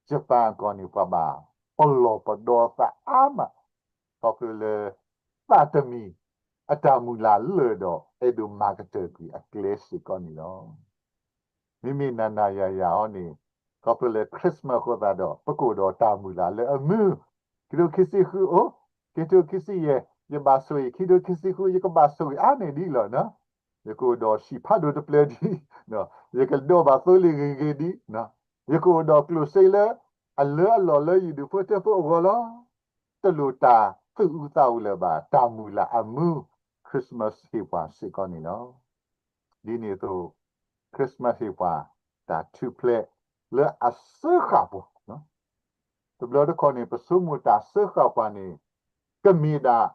Japan အကီၢ်န့ၣ် ပှၤဘၣ်ပလီၢ်ပဒီအသးအါမး, ခီဖျိလၢ သးတမံၤ အတၢ်မုၢ်လၢ်လၢာ်ဒီး အဲၣ်ဒိးမၤကတၢၢ်ကွံာ်အကျဲစ့ၢ်ကီးန့ၣ်လီၤ. မ့မ့ၢ်နၤနၤယၤယၤအံၤန့ၣ်, ခီဖျိလၢ Christmas အဃိသတးဒီး ပကအိၣ်ဒီးတၢ်မုၢ်လၢ်လၢအမုာ်, ခံကထိခံဆံဃုအိၣ်, ခံကထိခံဆံယဲၢ် ယဘၣ်ဆိၣ်ဂ့ၤ, ခံကထိခံဆံဃု ယကဘၣ်ဆိၣ်ဂ့ၤအါန့ၢ်ဒ်အံၤလီၤ. ယကအိၣ်ဒီးဟံၣ်ဖးဒိၣ်တဖျၢၣ်ဒ်, ယကဒိးဘၣ်သိလ့ၣ်ဂ့ၤဂ့ၤဒ်, ယကအိၣ်ဒီးကျိၣ်စ့လၢအလၢအလီၢ်လၢယဒူၣ်ဖိထၢဖိအဂီၢ်လီၤ. တလိၣ်တၢ် သူၣ်အုးသးအုးလၢၤဘၣ် တၢ်မုၢ်လၢ်အမူ Christmas ဟ့ၣ်ပှၤစ့ၢ်ကီးန့ၣ်လီၤ. ဒ်န့ၣ်အသိး Christmas ဟ့ၣ်ပှၤ တၢ်ထူၣ်ဖျဲးလၢအစၢဃာ်ပှၤ တဘျီတခီၣ်န့ၣ် ပဆိကမိၣ်တၢ်စၢဃာ်ပှၤန့ၣ် ကမ့ၢ်ဒၣ်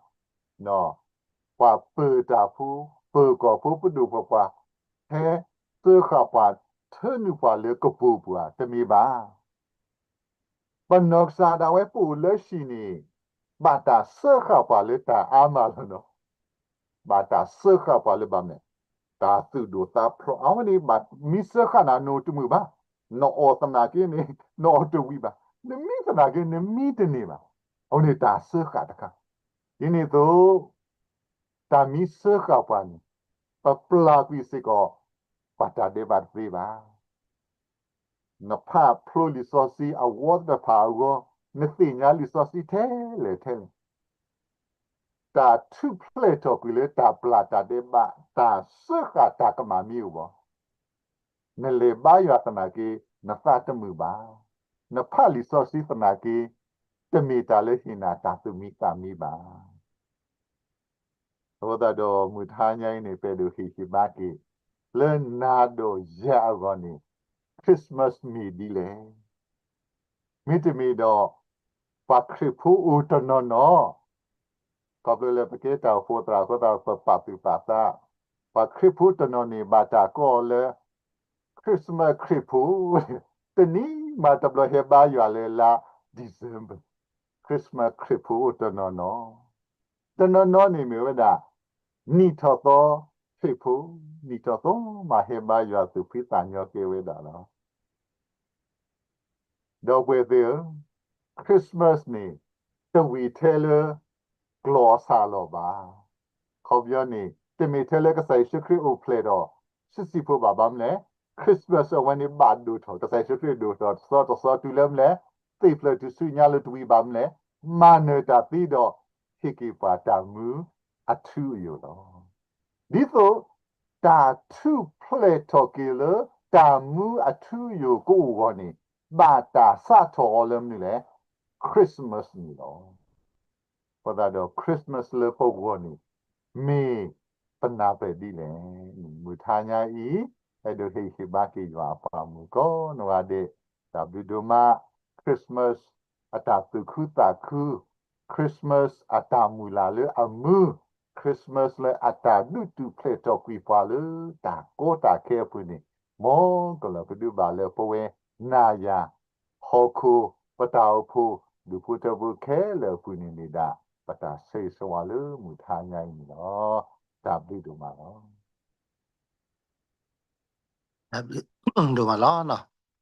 ပှၤပၢၤတၢ်ဖိ, ပၢၤကီၢ်ဖိ, ပဒိၣ်ပပှၢ် ဟဲစၢဃာ်ပှၤ ထၢနုာ်ပှၤလၢကပိာ်ပူၤဧါ, တမ့ၢ်ဘၣ်. ပနီၢ်ကစၢ်ဒၣ်ဝဲပအိၣ်လၢဟံၣ်န့ၣ် ဘၣ်တၢ်စၢဃာ်ပှၤလၢတၢ်အါမးလီၤနီၤ. ဘၣ်တၢ်စၢဃာ်ပှၤလၢဘၣ်မနုၤလဲၣ်, တၢ်သူၣ်ဒိၣ်သးဖျိး အဝဲန့ၣ်ဘၣ် မ့ၢ်စၢဃာ်နၤ နအိၣ်တမုာ်ဘၣ်, နအီၣ်သနာ်က့န့ၣ် နအီၣ်တဝံၤဘၣ်, နမံသနာ်က့ နမံတန့ၢ်ဘၣ်. အဝဲန့ၣ်တၢ်စၢဃာ်တခါ. ဒ်န့ၣ်အသိး တၢ်မ့ၢ်စၢဃာ်ပှၤန့ၣ် ပပျၢ်ကွံာ်စ့ၢ်ကီး ပှၤတၢ်ဒဲးဘးတသ့ဘၣ်. နဖးဖျိလံာ်စီဆှံအဝီသ့ၣ်တဖၣ်အဂီၢ်, နသ့ၣ်ညါလံာ်စီဆှံထဲလဲၣ်ထဲလဲၣ်, တၢ်ထူၣ်ဖျဲးထီၣ်ကွံာ်လၢတၢ်ပျၢ်တၢ်ဒဲးဘး တၢ်စၢဃာ်တၢ်ကမၣ်မ့ၢ်အိၣ်ဘၣ်. နလဲၤဘါယွၤသနာ်က့ နသးတမုာ်ဘၣ်. နဖးလံာ်စီဆှံသနာ်က့ တမ့ၢ်တၢ်လၢဟ့ၣ်နၤတၢ်သူၣ်မံသးမံဘၣ်. အဃိသတးဒီး မုၢ်တဟါညါအံၤန့ၣ် ပအဲၣ်ဒိးဟ့ၣ်ဂံၢ်ဟ့ၣ်ဘါက့ၤ လၢနၤဒီးယၤအဂီၢ်န့ၣ် Christmas မ့ၢ်ဒ်လဲၣ်. မ့တမ့ၢ်ဒီး ပှၤခရံာ်ဖိအိၣ်တနီၤနီၤ ခီဖျိလၢပကဲတၢ်အိၣ်ဖှိၣ်သရၣ်အဃိသတး ပပာ်သူၣ်ပာ်သး, ပှၤခရံာ်ဖိတနီၤန့ၣ် ဘၣ်တၢ်ကိးအီၤလၢ Christmas ခရံာ်ဖိ, တနံၤမးတဘျီဟဲဘါယွၤလၢလါ December, Christmas ခရံာ်ဖိအိၣ်တနီၤနီၤ, တနီၤနီၤန့ၣ်မ့ၢ်ဝဲဒၣ် နံၣ်ထီၣ်သီခရံာ်ဖိ, နံၣ်ထီၣ်သီမးဟဲဘါယွၤသူၣ်ဖှံသးညီကဲဝဲဒၣ်လီၤ. ဒီပုၢ်ဝဲၢ်သ့ၣ်ဧၢ, Christmas န့ၣ် တဝံၤထဲလၢ ကျီၢ်အဆၣ်လီၤဘၣ်. ခီပညီန့ၣ် တမ့ၢ်ထဲလၢကစၢ်ယ့ၣ်ၡူးခရံာ်အိၣ်ဖျဲၣ်ဒီး ဆံးဆံးဖိဘၣ် ဘၣ်မနုၤလဲၣ်, Christmas အဝဲန့ၣ်ဘၣ်ဒိၣ်ထီၣ်, ကစၢ်ယ့ၣ်ၡူးခရံာ်ဒိၣ်ထီၣ်တသီတသီတုၤလၢမနုၤလဲၣ်, သ့ၣ်ဖျၢၣ်တုၤဆူညါလၢတဝံၤဘၣ်မနုၤလဲၣ်, မၤနၢၤတၢ်သံဒီး ဟ့ၣ်က့ၤပှၤတၢ်မူအထူအယိာ်လီၤ. ဒ်သိး တၢ်ထူၣ်ဖျဲးထီၣ်က့ၤလၢ တၢ်မူအထူအယိာ်ကအိၣ်အဂီၢ်န့ၣ် ဘၣ်တၢ်စးထီၣ်အီၤလၢမနုၤလဲၣ်, Christmas န့ၣ်လီၤ. အဃိသတးဒီး Christmas လၢပဂီၢ်န့ၣ် မ့ၢ်ပနၢ်ပၢၢ်ဒ်လဲၣ်န့ၣ် မုၢ်တဟါညါအံၤ အဲၣ်ဒိးဟ့ၣ်ဂံၢ်ဟ့ၣ်ဘါက့ၤယွၤအပှၤမုၣ်ကိးနီၢ်ဂၤဒဲး, တၢ်ဘျုးဒိၣ်မး, Christmas အတၢ်သူၣ်ခုသးခု, Christmas အတၢ်မုၢ်လၢ်လၢအမူ, Christmas လၢအတၢ်ဒုးတူၢ်ဖျဲးထီၣ်ကွံာ်ပှၤလၢတၢ်ကီတၢ်ခဲအပူၤန့ၣ်, မ်ကလၢၤပဒုးဘၣ်လၢပဝဲနၤယၤ ဟီၣ်ခိၣ် ပတၢ်အိၣ်ဖှိၣ် ဒူၣ်ဖိထၢဖိခဲလၢာ်အပူၤန့ၣ် မ့ၢ်ဒၣ်ပတၢ်ဆၢဂ့ၤဆၢဝါလၢမုၢ်တဟါညါအံၤန့ၣ်လီၤ. တၢ်ဘျုးဒိၣ်မးလီၤ. ဒိၣ်မးလီၤ.